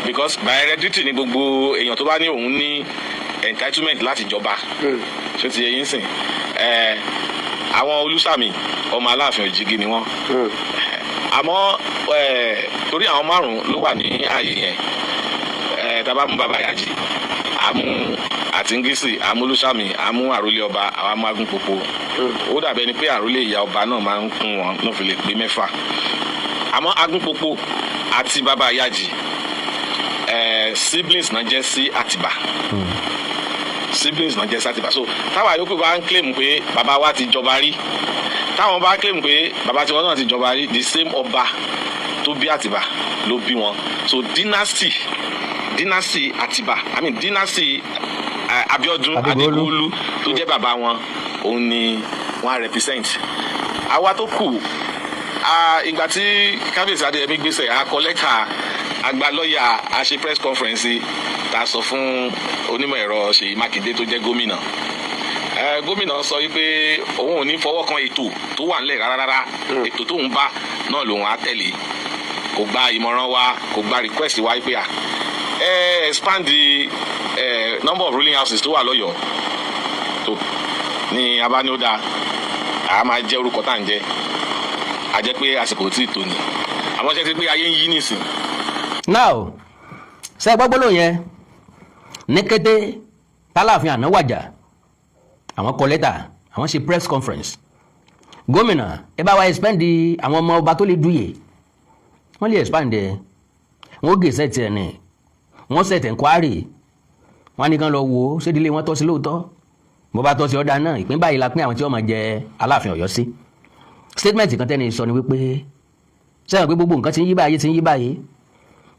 because by heredity ni gbogbo èèyàn tó bá ní òun ní entitlement láti jọba. Ṣé ti yẹ yín sìn? Ẹ àwọn Olùsàmì, ọmọ Aláàfin Òjìgí ni wọ́n. Àmọ́ torí àwọn márùn ló wà ní ààyè yẹn, tá a bá mú bàbá Yájì, àmú àti Ngísì, àmú Olùsàmì, àmú àrólé ọba, àwọn amágún popo, ó dàbí ẹni pé àrólé ìyá ọba náà máa ń kún wọn náà fi lè pé mẹ́fà. Àmọ́ Agúnpopo àti bàbá Yájì, siblings náà jẹ́ sí Àtìbà, siblings náà jẹ́ sí Àtìbà. So táwa yòókù bá ń claim pé bàbá wa ti jọba rí, táwọn bá claim pé bàbá tiwọn náà ti jọba rí, the same ọba tó bí Àtìbà ló bí wọn. So dynasty Àtìbà, I mean dynasty Abíọ́dún Adégoolú. Adégoolú tó jẹ́ bàbá wọn, òun ni Wọ́n á represent àwa tó kù. Ìgbà tí Kábíyèsí Adéyẹmí gbèsè, a kọ lẹ́tà, a gba lọ́ọ̀yà, a ṣe press conference, tá a sọ fún onímọ̀ ẹ̀rọ Ṣèyí Mákindé tó jẹ́ gómìnà. Gómìnà sọ wípé òun ò ní fọwọ́ kan ètò tó wà nílẹ̀ rárá rárá, ètò tóun bá náà lòun á tẹ̀lé. Kò gba ìmọ̀ràn wa, kò gba request wa wípé à ẹ expand the number of ruling houses tó wà lọ́yọ̀ọ́. Tó ní abániódà, a máa jẹ́ orúkọ tá à ń jẹ́, a jẹ́ pé àsìkò tí ì tó ni, àmọ́ ṣe ti pé ayé ń yí nìsín. Now, ṣe gbọ́ gbólóhùn yẹn? Ní kété tálàfin àná wàjà, àwọn kọ lẹ́tà, àwọn ṣe press conference, gómìnà, ẹ bá wa expand àwọn ọmọ ọba tó lè duyè. Wọ́n lè expand ẹ, wọ́n gazette ẹ̀ ní, wọ́n set enquiry, wọ́n á ní kán lọ wo ṣédílé wọn tọ́ sí lóòótọ́. Bó bá tọ́ sí, ọ̀dà náà, ìpín báyìí la pín àwọn tí wọ́n máa jẹ Aláàfin Ọ̀yọ́ sí. Statement kan tẹ́ni sọ ni wípé, sẹ́yìn pé gbogbo nǹkan ti ń yí báyìí, ti ń yí báyìí.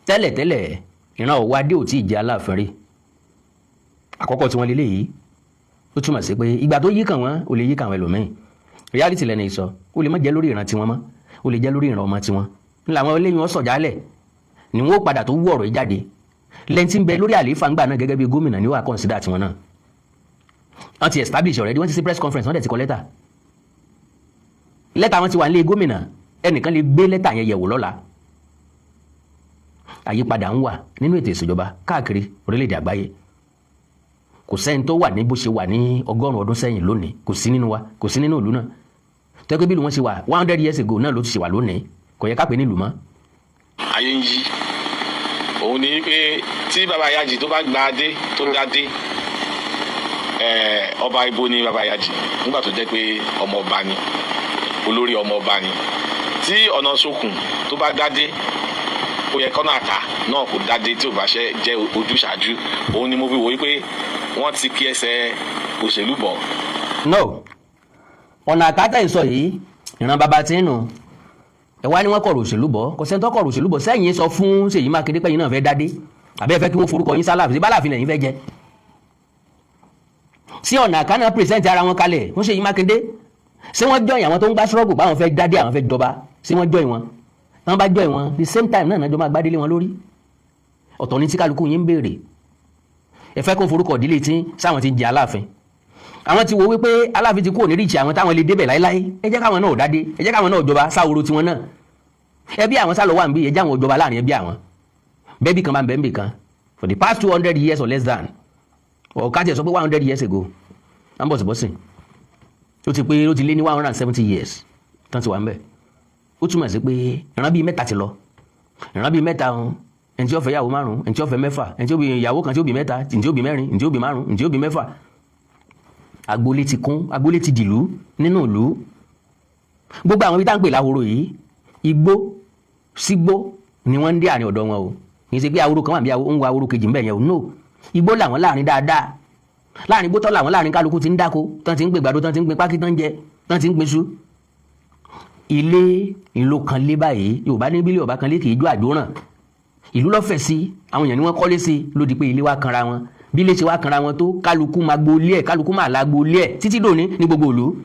Tẹ́lẹ̀tẹ́lẹ̀, ìran Ọ̀wọ́ Adé ò tí ì jẹ́ Aláàfin rí. Àkọ́kọ́ tí wọ́n lé léyìí, ó túmọ̀ sí pé ìgbà tó yí kàn wọ́n, ò lè yí kàn wọ́n ẹlòmíì. Reality lẹ́nu sọ, ó lè má jẹ́ lórí ìran tiwọn mọ́, ó lè jẹ́ lórí ìran ọmọ tiwọn ńlá. Àwọn eléyìí wọn sọ̀jálẹ̀ ni wọ́n ó padà tó wú ọ̀rọ̀ yìí jáde. Lẹ́yìn tí ń bẹ lórí àlééfà ńgbà náà gẹ́gẹ́ bí gómìnà ni ó wà consider tiwọn náà. Wọ́n ti establish already, wọ́n ti ṣe press conference, wọ́n dẹ̀ ti kọ lẹ́tà. Lẹ́tà wọn ti wà nílé gómìnà, ẹnìkan lè gbé lẹ́tà yẹn yẹ̀wò lọ́la. Àyípadà ń wà nínú ètò ìṣèjọba káàkiri orílẹ̀-èdè àgbáyé. Kò sẹ́ni tó wà ní bó ṣe wà ní 100 ọdún sẹ́yìn lónìí, kò sí nínú wa, kò sí nínú ìlú náà. Tẹ́gbẹ́ bí ìlú wọn ṣe wà 100 years ago náà ló ti ṣe wà lónìí, kò yẹ ká pè nílùú mọ́. Ayé ń yí. Òun ni pé tí bàbá Yaji tó bá gba adé tó dá dé, ọba ibo ni bàbá Yaji nígbà tó jẹ́ pé ọmọ ọba ni, olórí ọmọ ọba ni. Tí ọ̀nà sókun tó bá dádé, ó yẹ kọ́nà àká náà kò dádé tí ò bá ṣe jẹ́ ojúṣàájú. Òun ni mo fi wò wípé wọ́n ti kí ẹsẹ̀ òṣèlú bọ̀. No, ọ̀nà àkátà ìsọ yìí, ìran bàbá tí ń nù ẹ wá ní wọ́n kọ̀rọ̀ òṣèlú bọ̀. Kò sẹ́ni tó kọ̀rọ̀ òṣèlú bọ̀. Sẹ́yìn sọ fún Ṣèyí Mákindé pé ẹ̀yin náà fẹ́ dádé, àbí ẹ fẹ́ kí wọ́n forúkọ yín sálàfin sí bálàfin lẹ́yìn fẹ́ jẹ sí? Ọ̀nà àká náà present ara wọn kalẹ̀ fún Ṣèyí Mákindé. Ṣé wọ́n join àwọn tó ń gbá struggle báwọn fẹ́ dádé, àwọn fẹ́ jọba? Ṣé wọ́n join wọn? Wọ́n bá join wọn, the same time náà náà jọ máa gbádélé wọn lórí. Ọ̀tọ̀ ní tí kálukú yín ń béèrè. Ẹ fẹ́ kó forúkọ ìdílé tí sáwọn ti ń jẹ Aláàfin. Àwọn ti wo wípé Aláàfin ti kúrò ní reach àwọn táwọn lè débẹ̀ láéláé. Ẹ jẹ́ káwọn náà dádé, ẹ jẹ́ káwọn náà jọba sáwòrò tiwọn náà. Ẹbí àwọn sálọ wà ń bí, ẹ jẹ́ àwọn jọba láàrin ẹbí àwọn. Bẹ́ẹ̀bí kan bá ń bẹ́ẹ̀ ń bì kan for the past 200 years or less than, or ká tiẹ̀ sọ pé 100 years ago, à ń bọ̀ sí bọ́sìn, ó ti pé ó ti lé ní 170 years tán ti wà ń bẹ̀. Ó túmọ̀ sí pé ìran bíi mẹ́ta ti lọ. Ìran bíi mẹ́ta ọ̀hún, ẹni tí ó fẹ́ yàwó márùn, ẹni tí ó fẹ́ mẹ́fà, ẹni tí ó bí ìyàwó kan tí ó bí mẹ́ta, ẹni tí ó bí mẹ́rin, ẹni tí ó bí márùn, ẹni tí ó bí mẹ́fà. Agboolé ti kún, agboolé ti dìlú nínú ìlú. Gbogbo àwọn ibi tá à ń pè láhoro yìí, igbó sígbó ni wọ́n ń dé àárín ọ̀dọ̀ wọn o. Kì í ṣe pé ahoro kan wà bí ń wo ahoro kejì ń bẹ̀ yẹn o. No, igbó làwọn láàrin dáadáa. Láàrin igbó tọ́ làwọn láàrin, kálukú ti ń dáko, tán ti ń gbé gbàdo, tán ti ń gbin pákí, tán ń jẹ, tán ti ń gbin iṣu. Ilé ìlú kan lé báyìí, Yorùbá ní bílẹ̀ ọba kan lé kì í jó àjóràn. Ìlú lọ́fẹ̀ẹ́ sí, àwọn èèyàn ni wọ́n kọ́lé sí, ló di pé ilé wa kanra wọn. Bí ilé ṣe wá kanra wọn tó, kálukú máa gbolé ẹ̀, kálukú máa la gbolé ẹ̀ títí dòní ní gbogbo ìlú.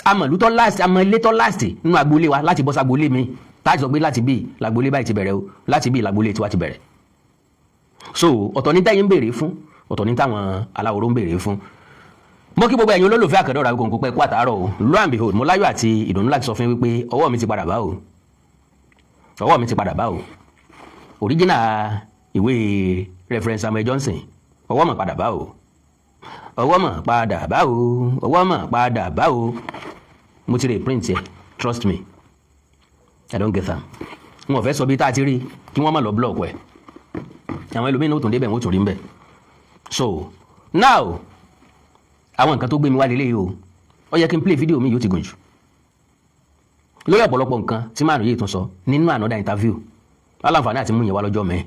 Amọ̀lú tó last, àmọ́ ilé tó last nínú agboolé wa láti bọ́ sagboolé mi, láti sọ pé láti bí lagboolé báyìí ti bẹ̀rẹ̀ o, láti bí lagboolé tiwa ti bẹ̀rẹ̀. So ọ̀tọ̀ ní tẹ́yìn ń béèrè fún, ọ̀tọ̀ ní táwọn aláwòrán ń béèrè fún. Mo kí gbogbo ẹ̀yin olólùfẹ́ àkàndọ̀rọ̀ Awikonko pẹ́ kú àtàárọ̀ o. Lo and behold, mo láyọ̀ àti ìdùnnú láti sọ fún yín wípé ọwọ́ mi ti padà bá o, ọwọ́ mi ti padà bá o, original ìwé Reverend Samuel Johnson. Ọwọ́ mọ̀ padà bá o, ọwọ́ mọ̀ padà bá o, ọwọ́ mọ̀ padà bá o. Mo ti reprint ẹ. Trust me, I don't get am. N ò fẹ́ sọ bí tá a ti rí kí wọ́n má lọ block ẹ̀. Àwọn ẹlòmíràn ó tún débẹ̀, wọ́n ó tún rí ń bẹ̀. So now, àwọn nǹkan tó gbé mi wá lélẹ́yìí o, ó yẹ kí n play fídíò mi, yóò ti gùn jù lórí ọ̀pọ̀lọpọ̀ nǹkan tí márùn yìí tún sọ nínú another interview. Aláǹfààní àti mú yẹn wá lọ́jọ́ mẹ́ẹ̀.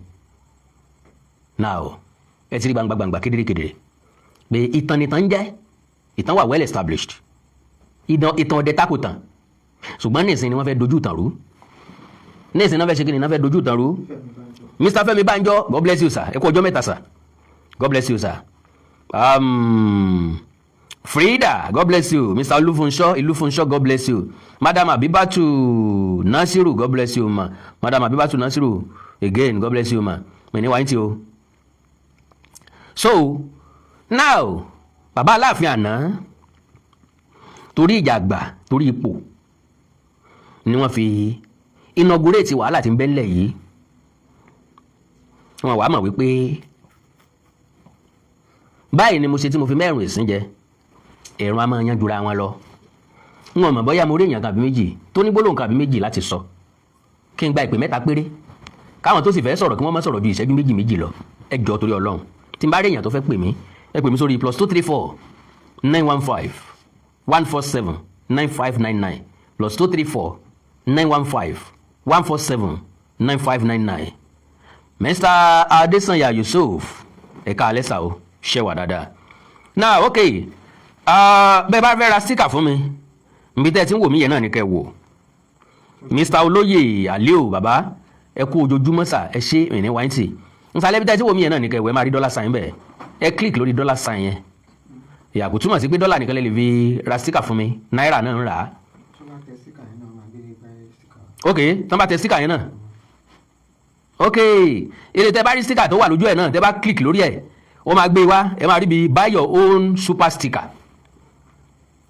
Now, ẹ ti rí gbangba gbangba, kedere kedere pé ìtàn nìtàn ń jẹ́. Ìtàn wà well established, ìtàn ọ̀dẹ tako tàn. Ṣùgbọ́n nísìnyí ni wọ́n fẹ́ dojú ìtàn rú. Nísìnyí náà fẹ́ ṣe kí ni? Náà fẹ́ dojú ìtàn rú. Mr. Fẹ́mi Banjo, God bless you, sir. Ẹ kú ọjọ́ mẹ́ta, sir. God bless you, sir. Frida, God bless you. Mr. Olufunsho, Ilufunsho, God bless you. Madam Abibatu Nasiru, God bless you, ma. Madam Abibatu Nasiru, again, God bless you, ma. Mi ní wáyé tí o. So now, bàbá Aláàfin àná, torí ìjà àgbà, torí ipò ni wọ́n fi inaugurate wàhálà tí ń bẹ ńlẹ̀ yìí. Wọ́n wàá mọ̀ wípé báyìí ni mo ṣe tí mo fi mẹ́rùn ìsín jẹ ẹ̀rùn a máa yan jura wọn lọ. N ò mọ̀ bóyá mo rí èèyàn kàbí méjì tó ní gbólóhùn kàbí méjì láti sọ. Kí n gba ìpè mẹ́ta péré, káwọn tó sì fẹ́ sọ̀rọ̀ kí wọ́n má sọ̀rọ̀ ju ìṣẹ́jú méjì méjì lọ. Ẹ jọ̀ọ́, torí Ọlọ́run, tí n bá rí èèyàn tó fẹ́ pè mí, ẹ pè mí sórí +234 915 147 9599, +234 915 147 9599. Mr. Adesanya Yusuf, ẹ̀ka alẹ́ sà o, ṣe wà dáadáa? Now, okay, bẹ́ẹ̀ bá fẹ́ ra sticker fún mi, níbi tẹ́ ẹ ti ń wò mí yẹn náà ní kẹ́ ẹ wò. Mr. Olóyè Aliu, bàbá, ẹ kú ojoojúmọ́ sà, ẹ ṣe ìrìn wáìntì. Nsàlẹ̀ bí tẹ́ ẹ ti wò mí yẹn náà ní kẹ́ ẹ wò. Ẹ máa rí dollar sign bẹ́ẹ̀, ẹ click lórí dollar sign yẹn. Ìyà kò túmọ̀ sí pé dọ́là nìkan lè fi ra sticker fún mi, náírà náà ń rà á. Tó bá tẹ sticker yẹn náà, máa gbé bá sticker. Ok, tán bá tẹ sticker yẹn náà, ok, èrè tẹ bá rí sticker tó wà lójú ẹ̀ náà, tẹ bá click lórí ẹ̀, ó máa gbé wá. Ẹ máa rí bí "Buy your own super sticker".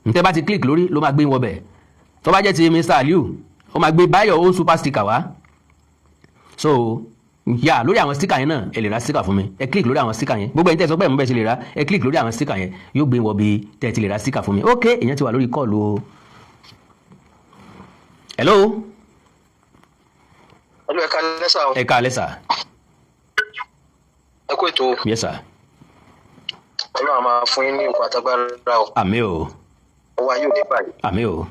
Ntẹ bá ti click lórí ló máa gbé wọ bẹ̀. Tó bá jẹ́ ti Mr. Aliu, ó máa gbé "Buy your own super sticker" wá. So yà lórí àwọn sticker yẹn náà, ẹ lè ra sticker fún mi. Ẹ click lórí àwọn sticker yẹn. Gbogbo ẹ̀yin tẹ́ sọ pé ẹ̀ mú bẹ́ẹ̀ ṣe lè ra, ẹ click lórí àwọn sticker yẹn, yóò gbé wọ bí tẹ́ ẹ ti lè ra sticker fún mi. Ok, èèyàn ti wà lórí call o. Hello. Hello, ẹ káalẹ́ sà o. Ẹ káalẹ́ sà. Ẹ kú ètò. Yes sir. Ọlọ́run á máa fún yín ní òkú àtagbára o. Àmín o. Ọwọ́ ayé òde báyìí. Àmín o.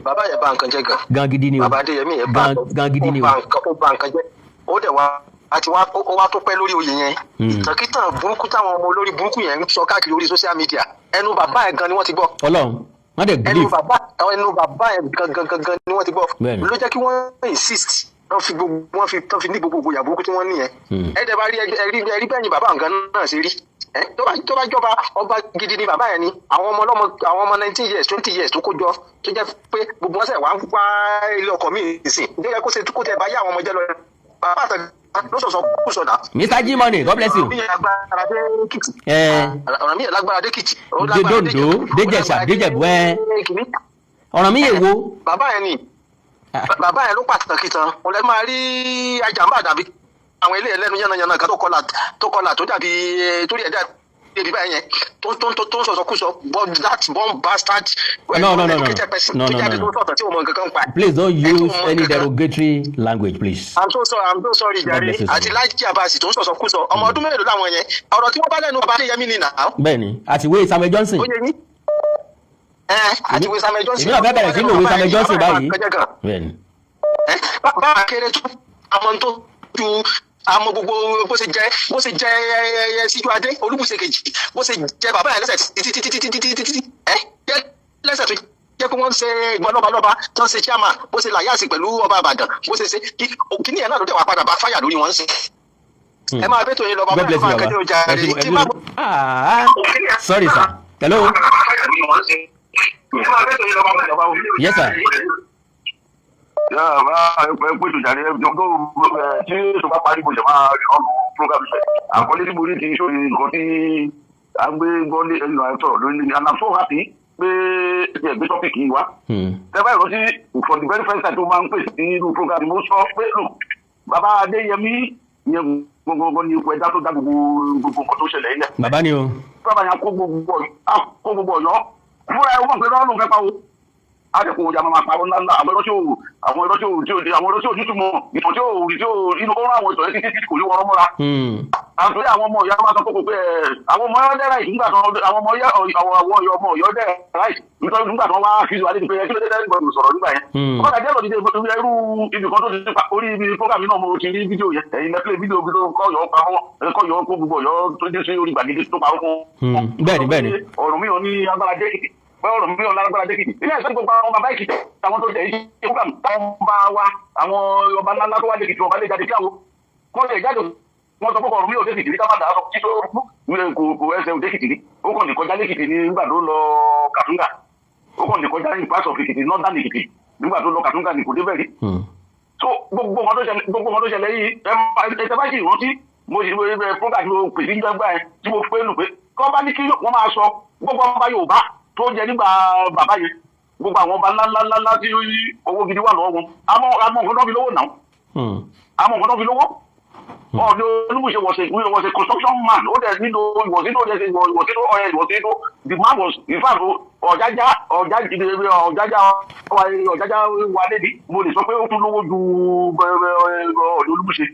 Bàbá yẹn bá nǹkan jẹ́ gan. Gan gidi ni o. Bàbá Adéyẹmí yẹn bá Gan gidi ni o. ó bá nǹkan, ó bá nǹkan jẹ́. Ó dẹ̀ wá àti wá, ó wá tó pẹ́ lórí oyè yẹn. Ìtànkítàn burúkú táwọn ọmọ olórí burúkú yẹn ń sọ káàkiri orí social media, ẹnu bàbá yẹn gan ni wọ́n ti gbọ́. Ọlọ́run, wọ́n dẹ̀ Ẹnu believe. bàbá, ẹnu bàbá yẹn gangan gangan ni wọ́n ti gbọ́. Ló jẹ́ kí wọ́n insist, wọ́n fi gbogbo, wọ́n fi tán fi ní gbogbo ìgboyà burúkú tí wọ́n ní yẹn. Ẹ dẹ̀ bá rí, ẹ rí bẹ́ẹ̀ ni bàbá nǹkan náà ṣe rí. Ẹ tó bá jọba, ọba gidi ni bàbá yẹn ni. Àwọn ọmọ ọlọ́mọ, àwọn ọmọ 19 years, 20 years tó kó jọ, tó jẹ́ pé gbogbo wọn sẹ̀ wá ń wá ilé ọkọ̀ míì sìn ní ẹ kó ṣe kó tẹ bá yá àwọn ọmọ jẹ́ lọ. Bàbá àtẹ ló sọ̀sọ̀ kú sọ̀dà. Mr. G-Money, God bless you. Ọ̀rọ̀ mi yẹn lágbára dé Èkìtì. Ọ̀rọ̀ mi yẹn lágbára dé Èkìtì. Ó Dé lágbára Dòǹdó, Ìjẹ̀bú, dé ó Ìjẹ̀ṣà, lágbára dé Ìjẹ̀bú, ẹ. Kìíní. Ọ̀ràn mi yè wo. Bàbá yẹn ni, bàbá yẹn ló pàtàkì tán. Mo lè máa rí ajàmbá dàbí àwọn ilé ẹlẹ́nu yánnayànna kan tó kọlà tó dàbí torí ẹ̀dá débi báyẹn yẹn tó ń sọ̀sọ̀ kú sọ, but that born bastard No, no, no, no. educated person No, tó no, jáde no, tó sọ̀tọ̀ tí o mọ nǹkan kan pa. Please don't Ẹ tó use mọ any nǹkan kan. derogatory language, please. I'm so sorry, I'm so sorry. God Jàre. bless you, sir. Àti Laji Abbas tó ń sọ̀sọ̀ kú sọ, ọmọ ọdún mélòó làwọn yẹn? Ọ̀rọ̀ tí wọ́n bá lẹ́nu bàbá Adéyẹmí ni nà á. Bẹ́ẹ̀ni, àti ìwé Samuel Johnson. Ó yẹ yín ẹ, àti ìwé Samuel Johnson. Èmi náà fẹ́ bẹ̀rẹ̀ sí lòwe Samuel Johnson báyìí. Bẹ́ẹ̀ni. Bá a kéré tó àwọn tó ju àmọ́ gbogbo bó ṣe jẹ síjú adé Olúbùṣe kejì, bó ṣe jẹ bàbá yẹn lẹ́sẹ̀ títí títí títí títí títí ẹ jẹ lẹ́sẹ̀, tó jẹ́ pé wọ́n ń ṣe ìgbọ́n lọ́ba lọ́ba tó ń ṣe chairman, bó ṣe làyàsí pẹ̀lú ọba Ìbàdàn, bó ṣe ṣe kíní ẹ̀ náà ló dẹ̀ wá padà bá fáyà lórí wọn sí. Ẹ máa bẹ́tò yín lọ, bàbá God bless yẹn you, máa kẹ́jọ́ baba. jàre tí má. Ah, sorry sir. Hello. Yes sir. Yàrá bá ẹ pé tó jáde tó tí ètò bá parí, mo ṣe máa rí ọ̀nà program ṣe àkọlé tí mo rí ti ṣó nǹkan tí a ń gbé gbọ́ ní ẹnu àìsọ̀rọ̀ lórí ní, and I'm so happy pé ẹ gbé topic yìí wá. Tẹ́ bá ìrántí, for the very first time tó máa ń pè sí inú program, mo sọ pé look, bàbá Adéyẹmí yẹn gbogbo ní ipò ẹ̀dá tó dá gbogbo gbogbo nǹkan tó ṣẹlẹ̀ ilẹ̀. Bàbá ni o. Bàbá yẹn kó gbogbo Ọ̀yọ́ fúnra ẹ̀, wọ́n mọ̀ pé lọ́rùn ló fẹ́ pa o, àdẹ̀kùn ọjà máa parọ́ ńlá ńlá, àwọn irọ́ tí ò àwọn irọ́ tí ò tí ò àwọn irọ́ tí ò nítumọ̀, ìtàn tí ò tí ò inú ó rán àwọn ìtàn yẹn títí tí kò ní wọ́n mọ́ra. Àtúnyẹ àwọn ọmọ ìyá máa sọ kókò pé àwọn ọmọ ọyọ́ dẹ́ ráìtì nígbà tó àwọn ọmọ ọyọ́, àwọn ọmọ Ọ̀yọ́ dẹ́ ráìtì nítorí nígbà tó wá fi wà lédi pé kí ló dé dẹ́ gbọ́dọ̀ sọ̀rọ̀ nígbà yẹn. Ọ̀gá jẹ́ lọ́dí irú ibì kan tó ti pa orí ibi program náà, mo ti rí fídíò yẹn, ẹ̀yin lẹ play fídíò bí tó kọ́ yọ̀ pa wọ́n, kọ́ yọ̀ kó gbogbo Ọ̀yọ́ tó dé sí orí gbàgede tó pa wọ́n. Bẹ́ẹ̀ni, bẹ́ẹ̀ni. Ọ̀rọ̀ mi ò ní agbára dé Èkìtì, bẹ́ẹ̀ ọ̀rọ̀ mi ò lágbára dé Èkìtì. Ilé ẹ̀sọ́ gbogbo àwọn bàbá Èkìtì, àwọn tó jẹ́ iṣẹ́ program táwọn bá wa, àwọn ọba ńláńlá tó wá dé Èkìtì, ọba lè jáde kí àwọn wọ́n lè jáde, wọ́n sọ pé ọ̀rọ̀ mi ò dé Èkìtì rí, ká má dàá sọ kí tó kò ẹsẹ̀ ò dé Èkìtì rí. Ó kàn lè kọjá lẹ́kìtì ní nígbà tó lọ Kàtúngà. Ó kàn lè kọjá ní parts of Èkìtì, northern Èkìtì, nígbà tó lọ Kàtúngà ní, kò débẹ̀ rí. So gbogbo nǹkan tó ṣẹlẹ̀ yìí, ẹ tẹ bá sì rántí, mo sì ẹ program tí mo pè sí gbàgbà yẹn tí mo pé nù pé kọ́ bá ní kí wọ́n máa sọ gbogbo ọba Yorùbá tó jẹ nígbà bàbá yẹn, gbogbo àwọn ọba ńláńláńlá tí owó gidi wà lọ́wọ́ wọn, àmọ́ nǹkan tó fi lówó náà, àmọ́ nǹkan tó fi lówó. Ọ̀ọ́ni Olúbùṣe was a construction man. Ó dẹ̀ nílò was into was into oil, was into the man was, in fact, Ọ̀jájá Ọ̀jájá Ọ̀jájá wa lédi, mo lè sọ pé ó tún lówó ju Ọ̀ọ́ni Olúbùṣe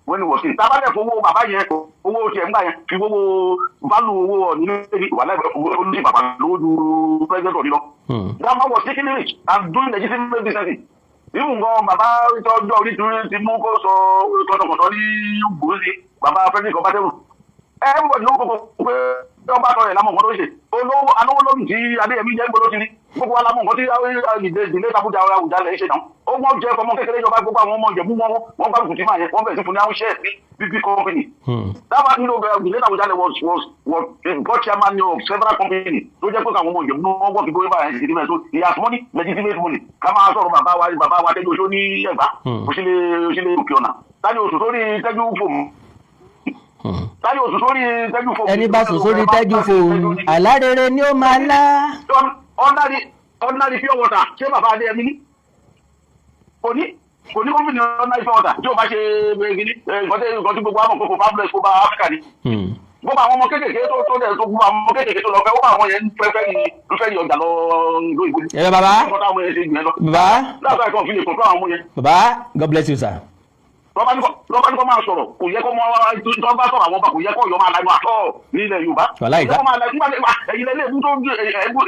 when he was king. Tábàlẹ̀ fowó bàbá yẹn, owó tiẹ̀ ń gbà yẹn, fi owó value owó Ọ̀ọ́ni lédi wà láì olùsí bàbá lówó ju president Ọ̀ọ́ni lọ. That man was taking rich and doing legitimate business. Even gan bàbá tọjọ́ orí tí mú kó sọ kọ̀tọ̀kọ̀tọ̀ ní gbòósì, bàbá Frederick Ọbátẹ́rù, everybody ló kókó pé wọ́n bá tọrọ ẹ̀ lámọ̀ nǹkan tó ṣe. Olówó alówó lóbi tí Adéyẹmí jẹ́ gbọ́dọ̀ ti rí, gbogbo wa lámọ̀ nǹkan tí ìdílé Àbújá Àwùjalẹ̀ ṣe náà. Ó wọ́n jẹ́ ọmọ kékeré ìjọba, gbogbo àwọn ọmọ Ìjẹ̀bú wọn, wọ́n gbárùkù tí máa yẹn, wọ́n bẹ̀rẹ̀ sí fún ní àwọn shares ní big company. Dábàá nínú ìdílé Àwùjalẹ̀ was board chairman of several companies tó jẹ́ pé àwọn ọmọ Ìjẹ̀bú wọn wọ́n fi gbé báyìí ṣe síbẹ̀. So he has money, legitimate money. Ká máa sọ̀rọ̀ bàbá wa, bàbá wa Tẹ́jú Oṣó ní Ẹ̀gbá, Òṣìlẹ̀ Òkè Ọ̀nà, tani oṣù sórí Tẹ́jú fòmù, tani oṣù sórí Tẹ́jú fòmù? Ẹni bá sùn sórí Tẹ́jú fòmù, àlá rere ni ó máa lá. Ordinary pure water, ṣé bàbá Adéyẹmí ní kò ní company ordinary pure water tí o bá ṣe gidi? Nǹkan tí gbogbo àwọn kókó fabulous kó bá Áfíríkà ni. Gbogbo àwọn ọmọ kéékèèké tó dẹ̀ tó, gbogbo àwọn ọmọ kéékèèké tó lọ fẹ́, ó bá àwọn yẹn fẹ́ ní fẹ́ ní ọjà lọ lóyìnbó. Ẹ bàbá. Nǹkan táwọn yẹn ṣe jù yẹn lọ. Bàbá. Láti àìkọ́ fi lè kọ̀ọ̀tọ̀ àwọn ọmọ yẹn. Bàbá, God bless you, sir. Tọ́ba ní kọ́ máa sọ̀rọ̀, kò yẹ kó mọ́. Tọ́ bá sọ̀rọ̀ àwọn ọba, kò yẹ kó yọ máa lanu àtọ́ nílẹ̀ Yorùbá. Wàláhì. Kò yẹ kó máa lanu nígbà ẹ̀yin lẹ́lẹ́ ègún tó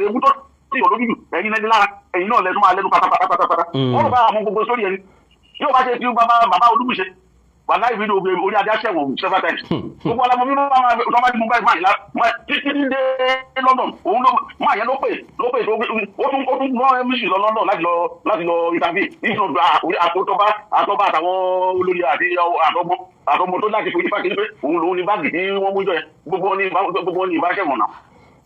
ègún tó tí ò lójú jù, ẹ̀yin lẹ́ni lára, ẹ̀yin náà lẹ́nu máa lẹ́nu pátápátápátá. Wọ́n rò bá àwọn gbogbo sórí ẹni yóò bá ṣe tí bàbá bàbá Olúbùṣe wàláhì mi ní orí adé aṣẹ́wọ̀n several times. Gbogbo alamọ mi máa bá di mú báyìí máa yìí títí dé London. Òun ló máa yẹn ló pè tó ó tún rán mc lọ London láti lọ interview nínú àtọ́ba àtọ́ba àtàwọn olórí àti àtọmọ tó láti fojú fákì pé òun lòun ní báàgì tí wọ́n mú jọ yẹn. Gbogbo ní ìbáṣẹ̀wọ̀n náà.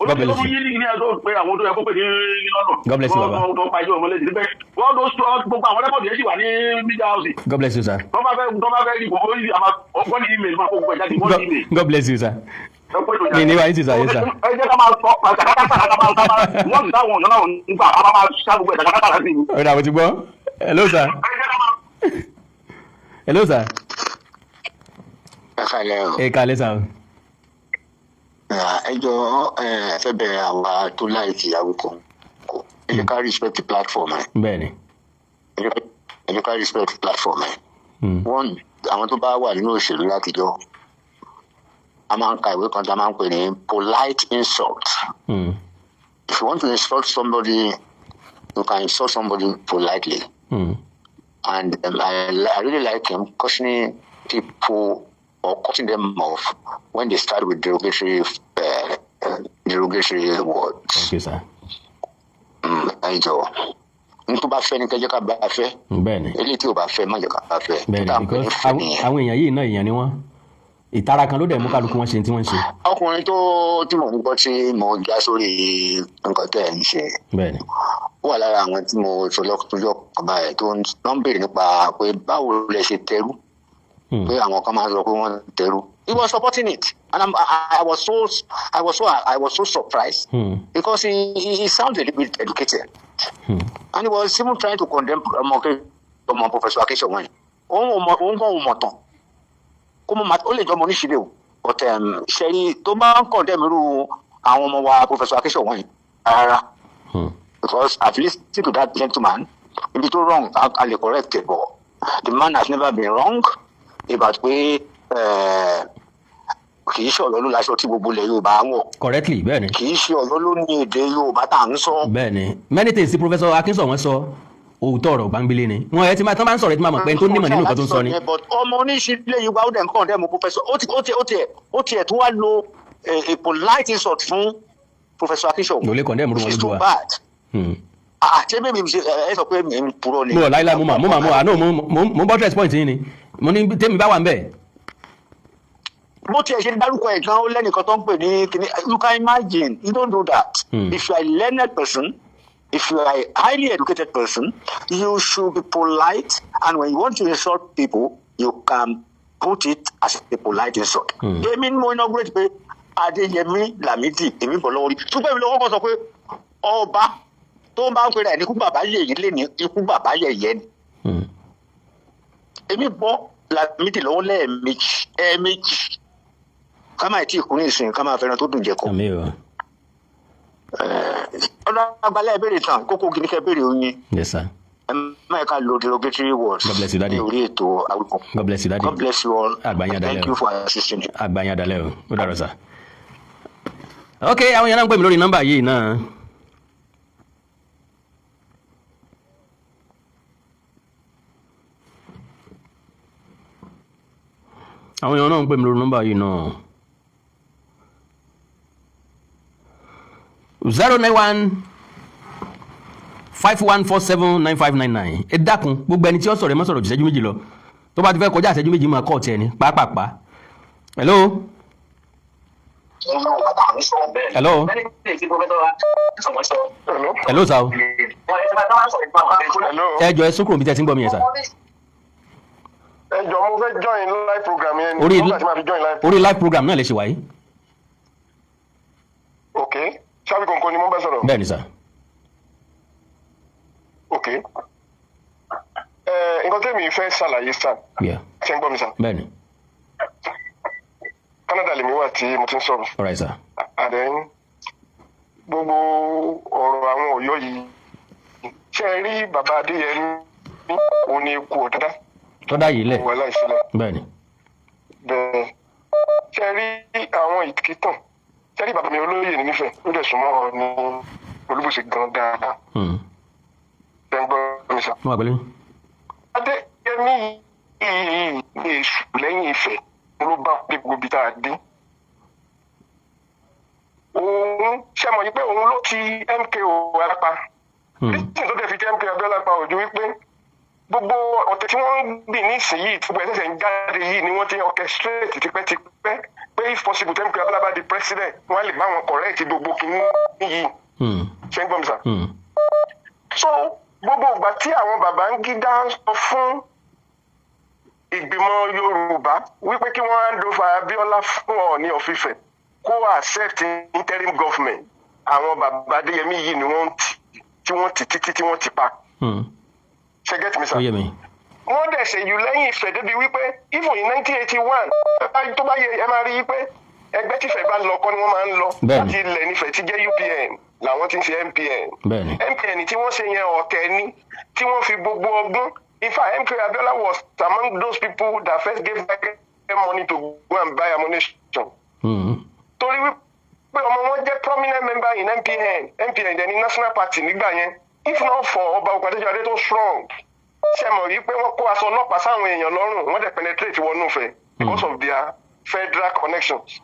God bless you. Olórí yìí ní ẹjọ́ pé àwọn tó yẹ kó pè ní London. God bless you, baba. Tó pa ẹjọ́ ọmọlẹ́dì níbẹ̀. Wọ́n tó sọ gbogbo àwọn record yẹn sì wà ní media house. God bless you, sir. Tó bá fẹ́ rí gbogbo yìí, àmà wọ́n ní email máa kó gbogbo ẹ̀ jáde, wọ́n ní email. God bless you, sir. Mi ní wáyé ti sir, yes, sir. Ẹ jẹ́ ká máa sọ kàkàkàkà, ká máa wọ́n ti táwọn ọ̀nà náà nígbà a máa ṣá gbogbo ẹ̀ kàkàkàkà sí i. Ọ̀rẹ́ àwọn ti gbọ́. Hello, sir. Hello, sir. Ẹ kálẹ́ o. Ẹ kálẹ́, sir. Ẹ jọ, ẹ fẹ́ bẹ̀rẹ̀ àwa tó láìsí Awíkonko, ẹ jẹ́ ká respect the platform ẹ. Bẹ́ẹ̀ni. Ẹ jẹ́ ká respect the platform ẹ. One, àwọn tó bá wà nínú òṣèlú látijọ́, a máa ń ka ìwé kan tá a máa ń pè ní polite insult. If you want to insult somebody, you can insult somebody politely. And I really like him cautioning people or cutting them off when they start with derogatory words. Thank you, sir. Ẹ jọ̀ọ́, n tó bá fẹ́ ni kẹjẹ́ ká bá fẹ́. Eléyìí tí ò bá fẹ́, má jẹ́ ká bá fẹ́. Bẹ́ẹ̀ni, because àwọn èèyàn yìí náà, èèyàn ni wọ́n. Ìtara kan ló dẹ̀ mú kálukú wọn ṣe tí wọ́n ń ṣe. Ọkùnrin tó tí mò ń gbọ́ tí mo já sórí nǹkan tẹ́ ẹ̀ ń ṣe, ó wà lára àwọn tí mo sọ lọ́jọ́ kan báyìí tó ń béèrè nípa pé báwo lẹ ṣe tẹrú, pé àwọn kan máa ń sọ pé wọ́n tẹrú. He was supporting it and I was so surprised because he sounded a little bit educated and he was even trying to condemn ọmọ ọmọ Professor Akinsowoyin. Òun òun kàn mọ̀ tán kó mọ̀, ó lè jọ ọmọ oníṣìírí o, but ṣẹ́rí tó bá ń condemn irú àwọn ọmọ wa Professor Akinsowoyin rárá, because at least to that gentleman, ibi tó wrong, a lè correct it, but the man has never been wrong about pé kì í ṣe Ọ̀yọ́ ló láṣọ tí gbogbo ilẹ̀ Yorùbá ń wọ̀. Correctly, bẹ́ẹ̀ni. Kì í ṣe Ọ̀yọ́ ló ní èdè Yorùbá tá à ń sọ. Bẹ́ẹ̀ni, many things tí Professor Akinsowoyin sọ, òótọ́ ọ̀rọ̀ gbàngbélé ni wọn. Ẹ ti máa tán bá ń sọ̀rọ̀, ẹ ti máa mọ̀ pé n tó nímọ̀ nínú nǹkan tó ń sọ ni. But ọmọ oníṣìírí Yorùbá, ó dẹ̀ ń kàn dẹ́ mo professor, ó tiẹ̀ tún wá lo a polite insult fún Professor Akinsowoyin. Ló lè condemn wọn Which is lójú too wa. bad. Ah, ṣé bẹ́ẹ̀ mi ṣe ẹ sọ pé mi ń purọ́ ni? Mo láíláí, mo mà mo àná mo buttress point yín ni mo ní tèmi bá wà ń bẹ̀. Bó tiẹ̀ ṣe dárúkọ ẹ̀ gan, ó lẹ́nìkan tó ń pè ní kíní. You can imagine, you don't do that. If you are a learned person, if you are a highly educated person, you should be polite, and when you want to insult people, you can put it as a polite insult. Èmi ni mo inaugurate pé Adéyẹmí Lámídì èmi bọ̀ lọ́wọ́ rí, ṣùgbọ́n èmi lọ́wọ́ kọ́ sọ pé ọba tó ń bá ń pera ẹ̀ ní ikú bàbá yèyé lé ní ikú bàbá yẹ̀yẹ́ ni. Èmi bọ́ Lámídì lọ́wọ́ lẹ́ẹ̀mejì ẹ̀ẹ̀mejì, ká máa tí ì kú ní ìsìn, ká máa fẹ́ràn tó dùn jẹ kọ́. Ọ̀dọ́ àgbàlá ìbéèrè tán kókó gidi kẹ́ béèrè oyin. Yes sir. Ẹ má ká lo derogatory words. God bless you, Daddy. Ní orí ètò Awíkonko. God bless you, Daddy. God bless you all. Àgbáyé adalẹ o. Thank you for assisting me. Àgbáyé adalẹ o. Ó dàrọ sà. Ok, àwọn yẹn náà ń pè mí lórí nọ́mbà yìí náà. Àwọn yẹn náà ń pè mí lórí nọ́mbà yìí náà. 09151479599. Ẹ dákun, gbogbo ẹni tí ó sọ̀rọ̀, ẹ má sọ̀rọ̀ ju ìṣẹ́jú 2 lọ. Tó bá ti fẹ́ kọjá ìṣẹ́jú 2, máa kọ́ ọ̀tí ẹni pàápàá. Hello. Hello. Hello sir. Ẹ jọ, ẹ sún kúrò níbi tí ẹ ti ń gbọ́ mi yẹn sir. Ẹ jọ, mo fẹ́ join live program yẹn. Orí nígbà tí màá fi join live. Orí live program náà lè ṣe wáyé. Ok, Ṣáàbì Kọ̀ǹkọ̀ ni mo bá sọ̀rọ̀. Bẹ́ẹ̀ ni sir. Ok, ẹ nǹkan tẹ́mi fẹ́ ṣàlàyé sir. Ṣé ń gbọ́ mi sir? Bẹ́ẹ̀ ni. Canada lèmi wà tí mo ti ń sọ̀rọ̀. All right sir. And then gbogbo ọ̀rọ̀ àwọn Ọ̀yọ́ yìí, ṣé ẹ rí bàbá Adéyẹmí, òun ni ikú ọ̀dádá. Tọ́dá yìí lẹ̀. Wà láìsílẹ̀. Bẹ́ẹ̀ ni. Bẹ́ẹ̀, ṣé ẹ rí àwọn ìkìtàn, ṣé ẹ rí bàbá mi olóyè ní nífẹ̀ẹ́, ó dẹ̀ súnmọ́ ọ ní Olúbùṣe gan dáadáa. Ṣé ń gbọ́ mi sà? Mo wà pẹ̀lú. Adéyẹmí yìí ní èṣù lẹ́yìn Ifẹ̀ ló bá dé gbogbo ibi tá a dé. Òun ṣe mọ̀ yìí pé òun ló ti MKO alápá. Nísìnyí tó dẹ̀ fi ti MKO Abiola pa òjò wípé gbogbo ọ̀tẹ̀ tí wọ́n ń gbìn nísìnyí, tí gbogbo ẹ̀sẹ̀ ń jáde yìí ni wọ́n ti orchestrate tipẹ́tipẹ́ pé if possible, tí MKO Abiola bá di president, wọ́n á lè bá wọn correct gbogbo kìíní yìí. Ṣé ń gbọ́ mi sà? So gbogbo ìgbà tí àwọn Babangida sọ fún ìgbìmọ̀ Yorùbá wípé kí wọ́n hand over Abiola fún Ọọ̀ni of Ifẹ̀ kó accept interim government, àwọn bàbá Adéyẹmí yìí ni wọ́n ti tí wọ́n ti títí tí wọ́n ti pa. Ṣé get me sir? Ó yé mi. Wọ́n dẹ̀ ṣèyí lẹ́yìn Ifẹ̀ débi wípé even in 1981, tó bá yẹ, ẹ máa rí i pé ẹgbẹ́ tífẹ̀ bá lọ kọ́ ni wọ́n máa ń lọ. Láti ilẹ̀ nífẹ̀ẹ́ tí jẹ́ UPN làwọn ti ń ṣe MPN. MPN tí wọ́n ṣe yẹn, ọ̀tẹ̀ ni tí wọ́n fi gbogbo ọgbọ́n. In fact, MK Abiola was among those people that first gave them money to go and buy ammunition. Torí wípé ọmọ wọn jẹ́ prominent member in MPN, MPN dẹ̀ ní national party nígbà yẹn. If not for Ọba Òkàtẹ́jọ́ tó strong, ṣe mọ̀ wípé wọ́n kó aṣọ ọlọ́pàá sáwọn èèyàn lọ́rùn, wọ́n dẹ̀ penetrate wọnú Ifẹ̀ because of their federal connections.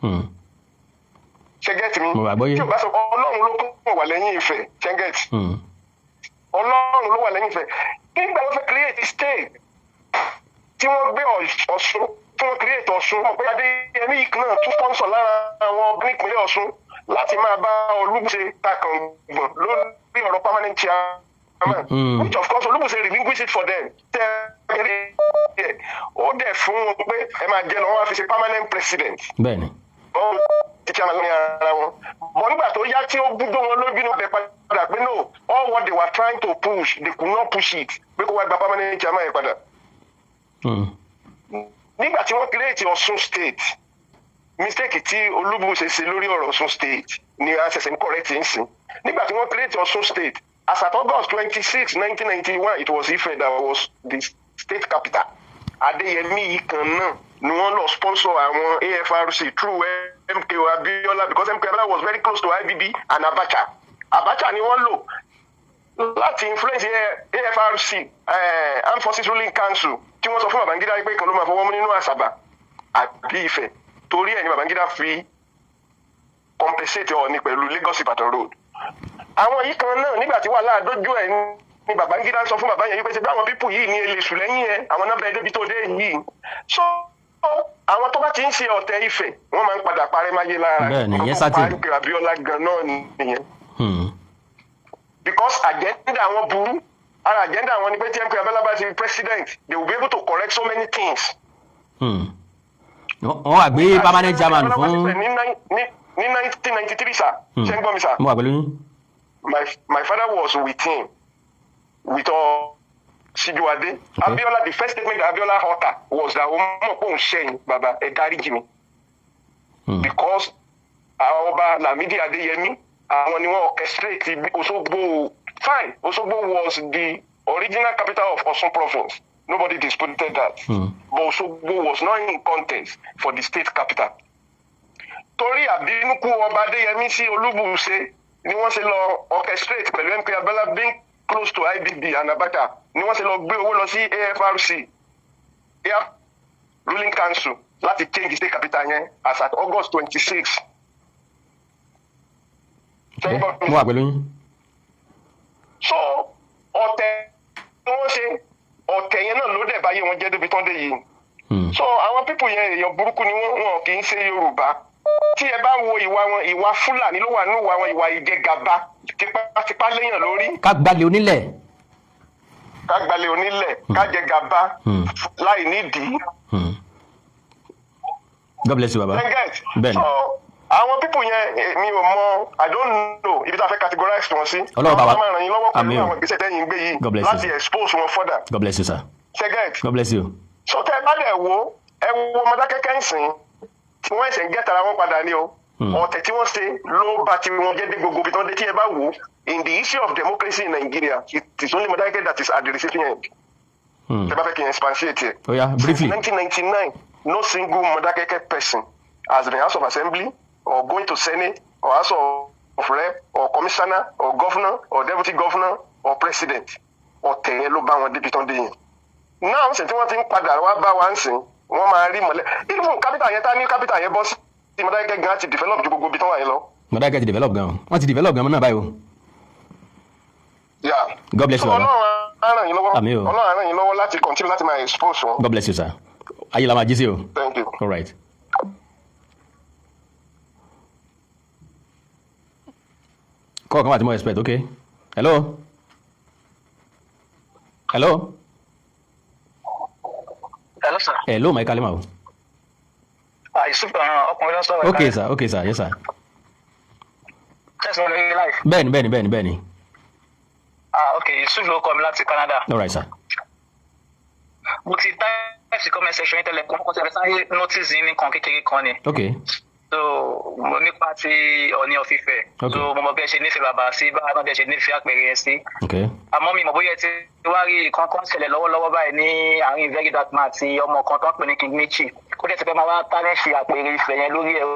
Ṣé get mi? Tí o bá sọ Ọlọ́run ló kún wà lẹ́yìn Ifẹ̀, ṣé get? Ọlọ́run ló wà lẹ́yìn Ifẹ̀. Nígbà wọ́n fẹ́ create state tí wọ́n gbé Ọ̀ṣun, tí wọ́n create Ọ̀ṣun, wọ́n pé Adéyẹmí náà tún sponsor lára àwọn ọba nípínlẹ̀ Ọ̀ṣun láti máa bá Olúbùṣe takàngbọ̀n lórí ọ̀rọ̀ permanent chairman, which of course Olúbùṣe relinquish it for them. Tẹ́ ẹ ó dẹ̀ fún wọn pé ẹ máa jẹ́ lọ, wọ́n wá fi ṣe permanent president. Bẹ́ẹ̀ni. Wọ́n ti chairman lórí ara wọn. Bọ̀ nígbà tó yá tí ó búdó wọn lójú náà bẹ padà pé no, all what they were trying to push, they could not push it, pé kó wá gba permanent chairman yẹn padà. Nígbà tí wọ́n create Ọ̀ṣun state, mistake tí Olúbùṣe ṣe lórí ọ̀rọ̀ Ọ̀ṣun state ni a ṣẹ̀ṣẹ̀ ń correct ń sìn. Nígbà tí wọ́n create Ọ̀ṣun state, as at August 26, 1991, it was Ife that was the state capital. Adéyẹmí yìí kan náà ni wọ́n lọ sponsor àwọn AFRC through MKO Abiola, because MKO Abiola was very close to IBB and Abacha. Abacha ni wọ́n lò láti influence AFRC, Armed Forces Ruling Council, tí wọ́n sọ fún Babangida pé kan ló máa fọwọ́ mú nínú Àsàbà àbí Ifẹ̀. Torí ẹ̀ ni Babangida fi compensate Ọọ̀ni pẹ̀lú Lagos Ibadan road. Àwọn yìí kan náà, nígbà tí wàhálà dójú ẹ̀ ni Babangida sọ fún bàbá yẹn wípé ṣe bí àwọn people yìí ní eléṣù lẹ́yìn ẹ̀, àwọn náà bẹ̀rẹ̀ débi tó dé yìí. So Àwọn tó bá ti ń ṣe ọ̀tẹ̀ Ifẹ̀, wọ́n máa ń padà parẹ́ máyé lára. Bẹ́ẹ̀ni, ìyẹn certain. Wọ́n pa Abíọ́lá gan náà nìyẹn. Because agenda wọn burú. Ara agenda wọn ni pé tí MK Abiola bá ti president, they will be able to correct so many things. Wọ́n wá gbé permanent chairman fún. Ní 1993, sir. Ṣé ń gbọ́ mi, sir? Mo wà pẹ̀lú yín. My father was with him, with Sijuade. Okay. Abiola, the first statement that Abiola uttered was that òun mọ̀ pé òun ṣẹ̀yìn, bàbá, ẹ dáríjì mi. Because àwọn ọba Lamidi Adeyemi, àwọn ni wọ́n orchestrate Osogbo. Fine, Osogbo was the original capital of Osun province. Nobody disputed that. But Osogbo was not in contest for the state capital. Torí àbínúkú ọba Adéyẹmí sí Olúbùṣe ni wọ́n ṣe lọ orchestrate pẹ̀lú MK Abiola being close to IBB and Abacha, ni wọ́n ṣe lọ gbé owó lọ sí AFRC, Air Ruling Council, láti change state capital yẹn as at August 26. Mo wà pẹ̀lú yín. So ọ̀tẹ̀ tí wọ́n ṣe, ọ̀tẹ̀ yẹn náà ló dẹ̀ báyé wọn jẹ́ débi tán dé yìí. So àwọn pípò yẹn, èèyàn burúkú ni wọ́n, wọn kì í ṣe Yorùbá. Tí ẹ bá wo ìwà wọn, ìwà Fúlàní ló wà nínú ìwà wọn, ìwà ìjẹgàba, tipátipá léèyàn lórí. Ká gbalẹ̀ onílẹ̀. Ká gbalẹ̀ onílẹ̀, ká jẹ gàba láì nídìí. God bless you, baba. Bẹ́ẹ̀ni. So àwọn pípò yẹn, mi ò mọ, I don't know ibi tá a fẹ́ categorize wọn sí. Ọlọ́run bàbá, àwọn máa ràn yín lọ́wọ́ pẹ̀lú àwọn ìgbésẹ̀ tẹ́yìn ń gbé yìí láti expose wọn further. God bless you, sir. Ṣẹ́gẹ̀t. God bless you. So tẹ́ ẹ bá dẹ̀ wo, ẹ wo Mọdákẹ́kẹ́ ń sìn, tí wọ́n ẹ̀sẹ̀ ń gẹ́tara wọn padà ní o. Ọ̀tẹ̀ tí wọ́n ṣe ló bá ti wọn jẹ́ dé gbogbo ibi tí wọ́n dé. Tí ẹ bá wò, in the issue of democracy in Nigeria, it is only Mọdákẹ́kẹ́ that is at the receiving end. Tẹ́ bá fẹ́ kí n expatiate ẹ̀. Oh yeah, briefly. Since 1999, no single Mọdákẹ́kẹ́ person has been House of Assembly or going to Senate or House of Rep or Commissioner or Governor or Deputy Governor or President. Ọ̀tẹ̀ yẹn ló bá wọn débi tán dé yẹn. Náà ń sìn tí wọ́n ti ń padà wá bá wa ń sìn, wọ́n máa rí mọ̀lẹ́. Even capital yẹn, tá ní capital yẹn bọ́ sí Mọdákẹ́kẹ́ gan ti develop ju gbogbo ibi tán wà yẹn lọ. Mọdákẹ́kẹ́ ti develop gan, wọ́n ti develop gan náà báyìí o. Yeah. God bless you, baba. Ọlọ́run á ràn yín lọ́wọ́. Àmín o. Ọlọ́run á ràn yín lọ́wọ́ láti continue láti máa expose wọn. God bless you, sir. Ayé la máa jí sí o. Thank you. All right. Call kan wà tí mo expect, okay. Hello. Hello. Hello, sir. Hello, my kalima o. Ah, Yusuf, ọkùnrin ló ń sọ̀rọ̀. Okay, sir. Okay, sir. Yes, sir. Tẹ̀sán lórí live. Bẹ́ẹ̀ni, bẹ́ẹ̀ni, bẹ́ẹ̀ni, bẹ́ẹ̀ni. Ah, okay, Yusuf ló kọ mi láti Canada. All right, sir. Mo ti type sí comment section yín tẹ́lẹ̀, kó tẹ̀lé sáré notice yín nìkan kékeré kan ni. Okay. So mo nípa ti Ọọ̀ni of Ifẹ̀. So mo mọ bí ẹ ṣe nífẹ̀ẹ́ bàbá sí, bá náà bí ẹ ṣe nífẹ̀ẹ́ àpèrè yẹn sí. Okay. Àmọ́ mi mọ̀ bóyá ẹ ti wá rí nǹkan kan ṣẹlẹ̀ lọ́wọ́lọ́wọ́ báyìí ní àárín Very Dark Man àti ọmọ kan tó ń pè ní King Michi. Kó dẹ̀ ti fẹ́ máa wá tánẹ́ṣì àpèrè Ifẹ̀ yẹn lórí ẹ̀.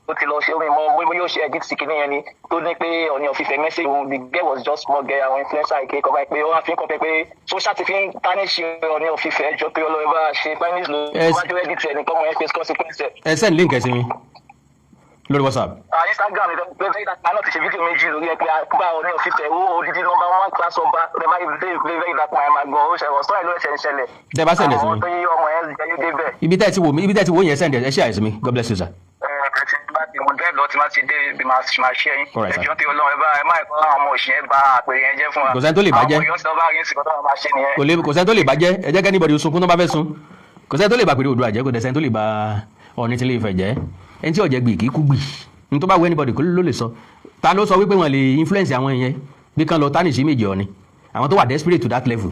Ó ti lọ ṣe omi mọ bóyá ó ṣe edit sí kinní yẹn ni tó ní pé Ọọ̀ni of Ifẹ̀ message òun, the girl was just small girl, àwọn influencer ìké kọ́ báyìí pé ó wá fi ń kọ́ pé social ti fi ń tánẹ́ṣì Ọọ̀ni of Ifẹ̀ jọ pé ọlọ́run bá ṣe finance ló wájú edit ẹ̀ nìkan mọ̀ ẹ́ face consequence ẹ̀. Ẹ send link ẹ sí mi lórí WhatsApp. Instagram Very Dark Man náà ti ṣe fídíò méjì lórí ẹ pé àgbà Ọọ̀ni of Ifẹ̀ owó odidi number 1 class ọba rẹ bá Very Dark Man máa gbọ́ ó ṣe ọ̀sán ìlú ẹ̀ṣẹ̀ ń ṣẹlẹ̀. Tẹ́ bá send ẹ sí mi. Àwọn tó yí ọmọ ẹ jẹ́ yóò débẹ̀. Ibi tẹ́ ẹ ti wò mí, ibi tẹ́ ẹ ti wò yẹn, send ẹ ṣe àìsí mi. God bless you, sir. Mo drive lọ tí máa ti dé ibi máa ṣe yín. Ẹjọ́ tí Ọlọ́run ẹ bá ẹ má ẹ̀kọ́ àwọn ọmọ òṣìṣẹ́ bá àpèrè yẹn jẹ́ fún wa. Kò sẹ́ni tó lè bàjẹ́. Àwọn ọmọ yóò bá rí nsìnkọ́ tó máa ṣe nìyẹn. Kò sẹ́ni tó lè bàjẹ́. Ẹ jẹ́ kẹ́nìbọ̀dì sunkún tó bá fẹ́ sun. Kò sẹ́ni tó lè bàpèrè Oòduà jẹ́, kò dẹ̀ sẹ́ni tó lè ba Ọọ̀ni tí lè fẹ̀ jẹ́. Ẹni tí ọ̀jẹ̀ gbì kì í kú gbì. Ní tó bá wù anybody kó ló lè sọ. Ta ló sọ wípé wọn lè influence àwọn yẹn bí kan lọ tánìsí méjì Ọọ̀ni. Àwọn tó wà desperate to that level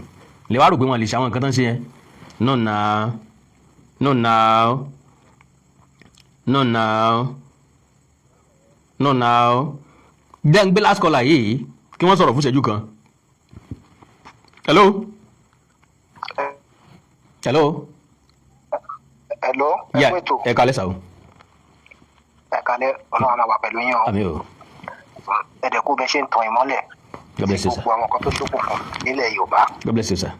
lè wá rò pé wọn lè ṣe àwọn nǹkan tó ń ṣe yẹn. No now. No now. No now. No now. Then gbé last caller yìí kí wọ́n sọ̀rọ̀ fún ìṣẹ́jú kan. Hello. Hello. Hello. Yeah, ẹ kálẹ́ sà o. Ẹ kálẹ́, Ọlọ́run máa wà pẹ̀lú yín o. Àmín o. Ẹ̀dẹ̀ kú bẹ ṣe ń tan ìmọ́lẹ̀. God bless you, sir. Gbogbo àwọn kan tó ṣókùnkùn nílẹ̀ Yorùbá. God bless you, sir.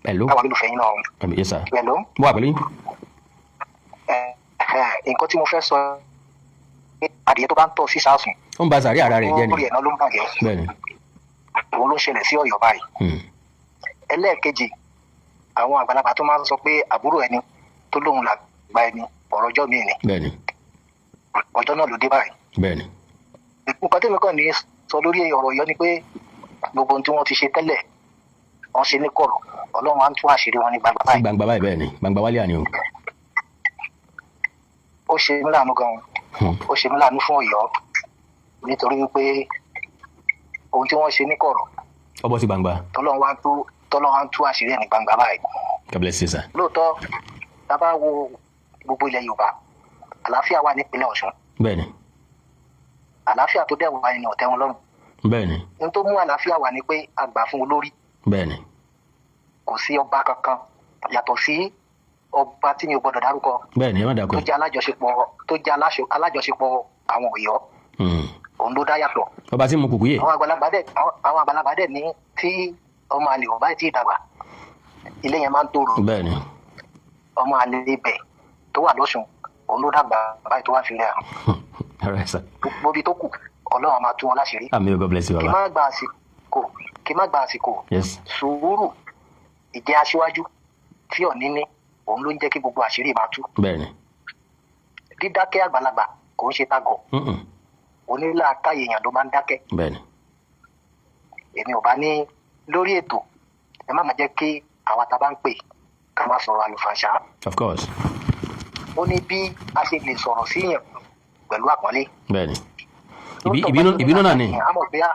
Hello. Báwa ló fẹ́ yín náà. Àmín, yes, sir. Hello. Mo wà pẹ̀lú yín. Nǹkan tí mo fẹ́ sọ, adìyẹ tó bá ń tọ̀ sí sàásùn. Ó ń ba sàárè ara rẹ̀ jẹ́ ni. Orí ẹ̀ náà ló ń bàjẹ́. Bẹ́ẹ̀ni. Òun ló ṣẹlẹ̀ sí Ọ̀yọ́ báyìí. Ẹlẹ́ẹ̀kejì, Àwọn àgbàlagbà tó máa ń sọ pé àbúrò ẹni tó lóun làgbà ẹni, ọ̀rọ̀ ọjọ́ mi ni. Ọjọ́ náà ló dé báyìí. Nǹkan tẹ́mi kàn ní sọ lórí ọ̀rọ̀ Ọ̀yọ́ ni pé gbogbo ohun tí wọ́n ti ṣe tẹ́lẹ̀, wọ́n ṣe ní kọ̀rọ̀, Ọlọ́run á ń tú àṣírí wọn ní gbangba báyìí. Gbangba báyìí, bẹ́ẹ̀ ni, gbangba wálé àní o. Ó ṣe mí láàánú gan-an, ó ṣe mí láàánú fún Ọ̀yọ́, nítorí wípé ohun tí wọ́n ṣe ní kọ̀rọ̀, Ó bọ́ sí gbangba. Tọ́lọ́run wá ń tú àṣírí ẹ̀ ní gbangba báyìí. God bless you, sir. Lóòótọ́, tá a bá wo gbogbo ilẹ̀ Yorùbá, àlàáfíà wà nípínlẹ̀ Ọ̀ṣun. Àlàáfíà tó dẹ̀ wà ní ọ̀tẹ̀ wọn lọ́rùn. Ohun tó mú àlàáfíà wà ní pé a gbà fún olórí. Kò sí ọba kankan yàtọ̀ sí ọba tí mi ò gbọdọ̀ dárúkọ, Bẹ́ẹ̀ni, ẹ má dàkọ. tó jẹ́ alájọṣepọ̀ àwọn Ọ̀yọ́. Òun ló dá yàtọ̀. Ọba tí mo kùkú yè. Àwọn àgbàlagbà dẹ̀ ní tí ọmọ àlè ò bá tí ì dàgbà, ilé yẹn máa ń tòrò. Ọmọ àlè ibẹ̀ tó wà lọ́sùn, òun ló dàgbà báyìí tó wà fi rẹ̀ hàn. All right, sir. Gbogbo ibi tó kù, Ọlọ́run á máa tú wọn láṣìírí. Àmín, God bless you, Kí baba. má gba àsìkò, kí má gba àsìkò. Sùúrù ìjẹ́ aṣíwájú tí Ọ̀ní ní, òun ló ń jẹ́ kí gbogbo àṣírí máa tú. Dídákẹ́ àgbàlagbà kò ń ṣe tagọ̀. Onílàákàyè èèyàn ló máa ń dákẹ́. Èmi ò bá ní lórí ètò, ẹ má máa jẹ́ kí àwa tá a bá ń pè ká máa sọ̀rọ̀ àlùfàǹṣá. Of course. Ó ní bí a ṣe lè sọ̀rọ̀ síyàn pẹ̀lú àpọ́nlé. Bẹ́ẹ̀ni, ìbínú náà ni. Á mọ̀ pé á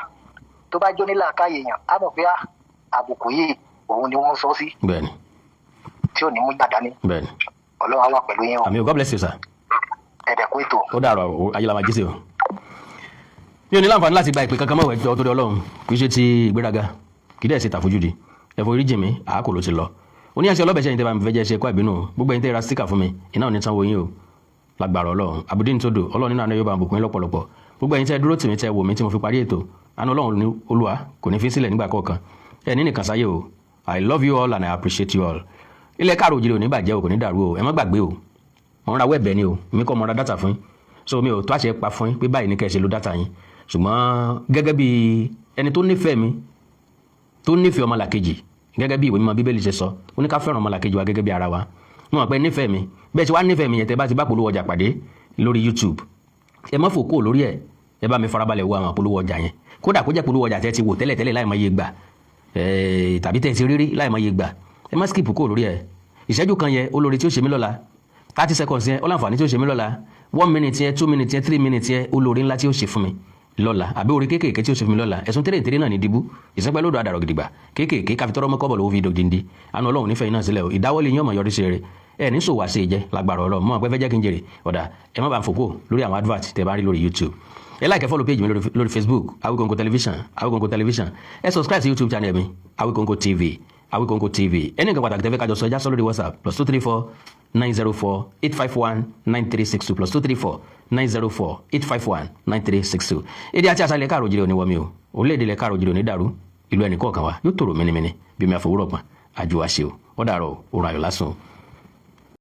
tó bá jó nílàákàyè èèyàn, á mọ̀ pé á àbùkù yìí, òun ni wọ́n sọ sí, tí ò ní mú gbàdá ní. Ọlọ́run á wà pẹ̀lú yín o. Àmín, God bless you, sir. Ẹ̀dẹ̀kú ètò. Ó dàrọ̀, ayélujára jíṣẹ́ o. Mi ò ní láǹfààní láti gba ìpè kankan mọ́. Ẹjọ́ torí Ọlọ́run, kì í ṣe ti ìgbéraga, kì í dẹ̀ ṣe tàfojúdi. Ẹ̀fọ́ orí jìnmí àákò ló ti lọ. Oníyànṣẹ́ ọlọ́bẹ̀ṣẹ́ yìí tẹ́ bá mi fẹ́ jẹ́ ṣe kó àbínú o. Gbogbo ẹ̀yin tẹ́ ra sticker fún mi, iná ò ní tán wo yín o lágbára Ọlọ́run. Àbúdí ní tòdò Ọlọ́run nínú àná yóò bá bùkún yín lọ́pọ̀lọpọ̀. Gbogbo ẹ̀yin tẹ́ dúró tì mí, tẹ́ wò mí tí mo fi parí ètò, àánú Ọlọ́run ní Olúwa kò ní fi sílẹ̀ nígbà kọ̀ọ̀kan. Ẹ ní nìkan sáyé o. I love you all and I appreciate you all. Ilẹ̀ káàró òjìrì ò ní bàjẹ́ o, kò ní dàrú o. Ẹ má gbàgbé o, mo ń ra wẹ́ẹ̀bẹ̀ ni o, mi kọ́ mo ra data fún yín, so mi ò tó àṣẹ pa fún yín pé báyìí ní kẹ́ ẹ ṣe lo data yín. Ṣùgbọ́n gẹ́gẹ́ bí ẹni tó nífẹ̀ẹ́ mi, tó nífẹ̀ẹ́ ọmọlàkejì, gẹ́gẹ́ bí ìwé mímọ́ Bíbélì ṣe sọ, ó ní ká fẹ́ràn ọmọlàkejì wa gẹ́gẹ́ bí ara wa. Mo mọ̀ pé nífẹ̀ẹ́ mi. Bẹ́ẹ̀ tí wàá nífẹ̀ẹ́ mi yẹn, tẹ́ bá ti bá polówó ọjà pàdé lórí YouTube, ẹ má fò kúrò lórí ẹ̀. Ẹ bá mi farabalẹ̀ wo àwọn polówó ọjà yẹn. Kódà kó jẹ́ polówó ọjà tẹ́ ti wò tẹ́lẹ̀ tẹ́lẹ̀ láì mọye gbà, tàbí tẹ́ ti rírí láì mọye gbà, ẹ má skip kúrò lórí ẹ̀. Ìṣẹ́jú kan yẹn, olórí tí ó ṣe mí lọ́la. 30 seconds yẹn, ó láǹfààní tí ó ṣe mí lọ́la. 1 minute yẹn, 2 minutes yẹn, 3 minutes yẹn, olórí ńlá tí ó ṣe fún mi lọ́la, àbí orí kéékèèké tí ó ṣe fún mi lọ́la. Ẹ̀sùn tẹ́lẹ̀ tẹ́lẹ̀ náà ní dìbú ìsẹ́pẹ́ lódò àdàrọ̀ gidigba kéékèèké káfi tọrọ mọ́ kọ́bọ̀ lówó fi dòdìndí. Àánú Ọlọ́run nífẹ̀ẹ́ iná sílẹ̀ o. Ìdáwọ́lé yín ọmọ yọrí sí rere. Ẹ ní sòwò àṣẹ ìjẹ lágbára Ọlọ́run. Mọ́ pé fẹ́ jẹ́ kí n jèrè ọ̀dà, ẹ má bàa fòkó lórí àwọn advert tẹ́ bá ń rí lórí YouTube. Ẹ like, follow page mi lórí Facebook, Awikonko Television, Awikonko Television. Ẹ subscribe sí YouTube channel mi, Awikonko TV, Awikonko TV. Ẹni nǹkan pàtàkì tẹ́fẹ́ kájọ sọ, ẹjá sọ lórí WhatsApp, +234 904 851 9362, +234 904 851 9362. Èdè àti àṣà ilẹ̀ káàró òjìrì òní wọmi o. Orílẹ̀-èdè ilẹ̀ káàró òjìrì òní dàrú. Ìlú ẹnì kọ̀ọ̀kan wa yóò tòrò mínímíní bí mi àfọwúrọ̀ pọ̀n àjò àṣẹ o. Ó dàrọ̀, òrùn ayọ̀ lásán o.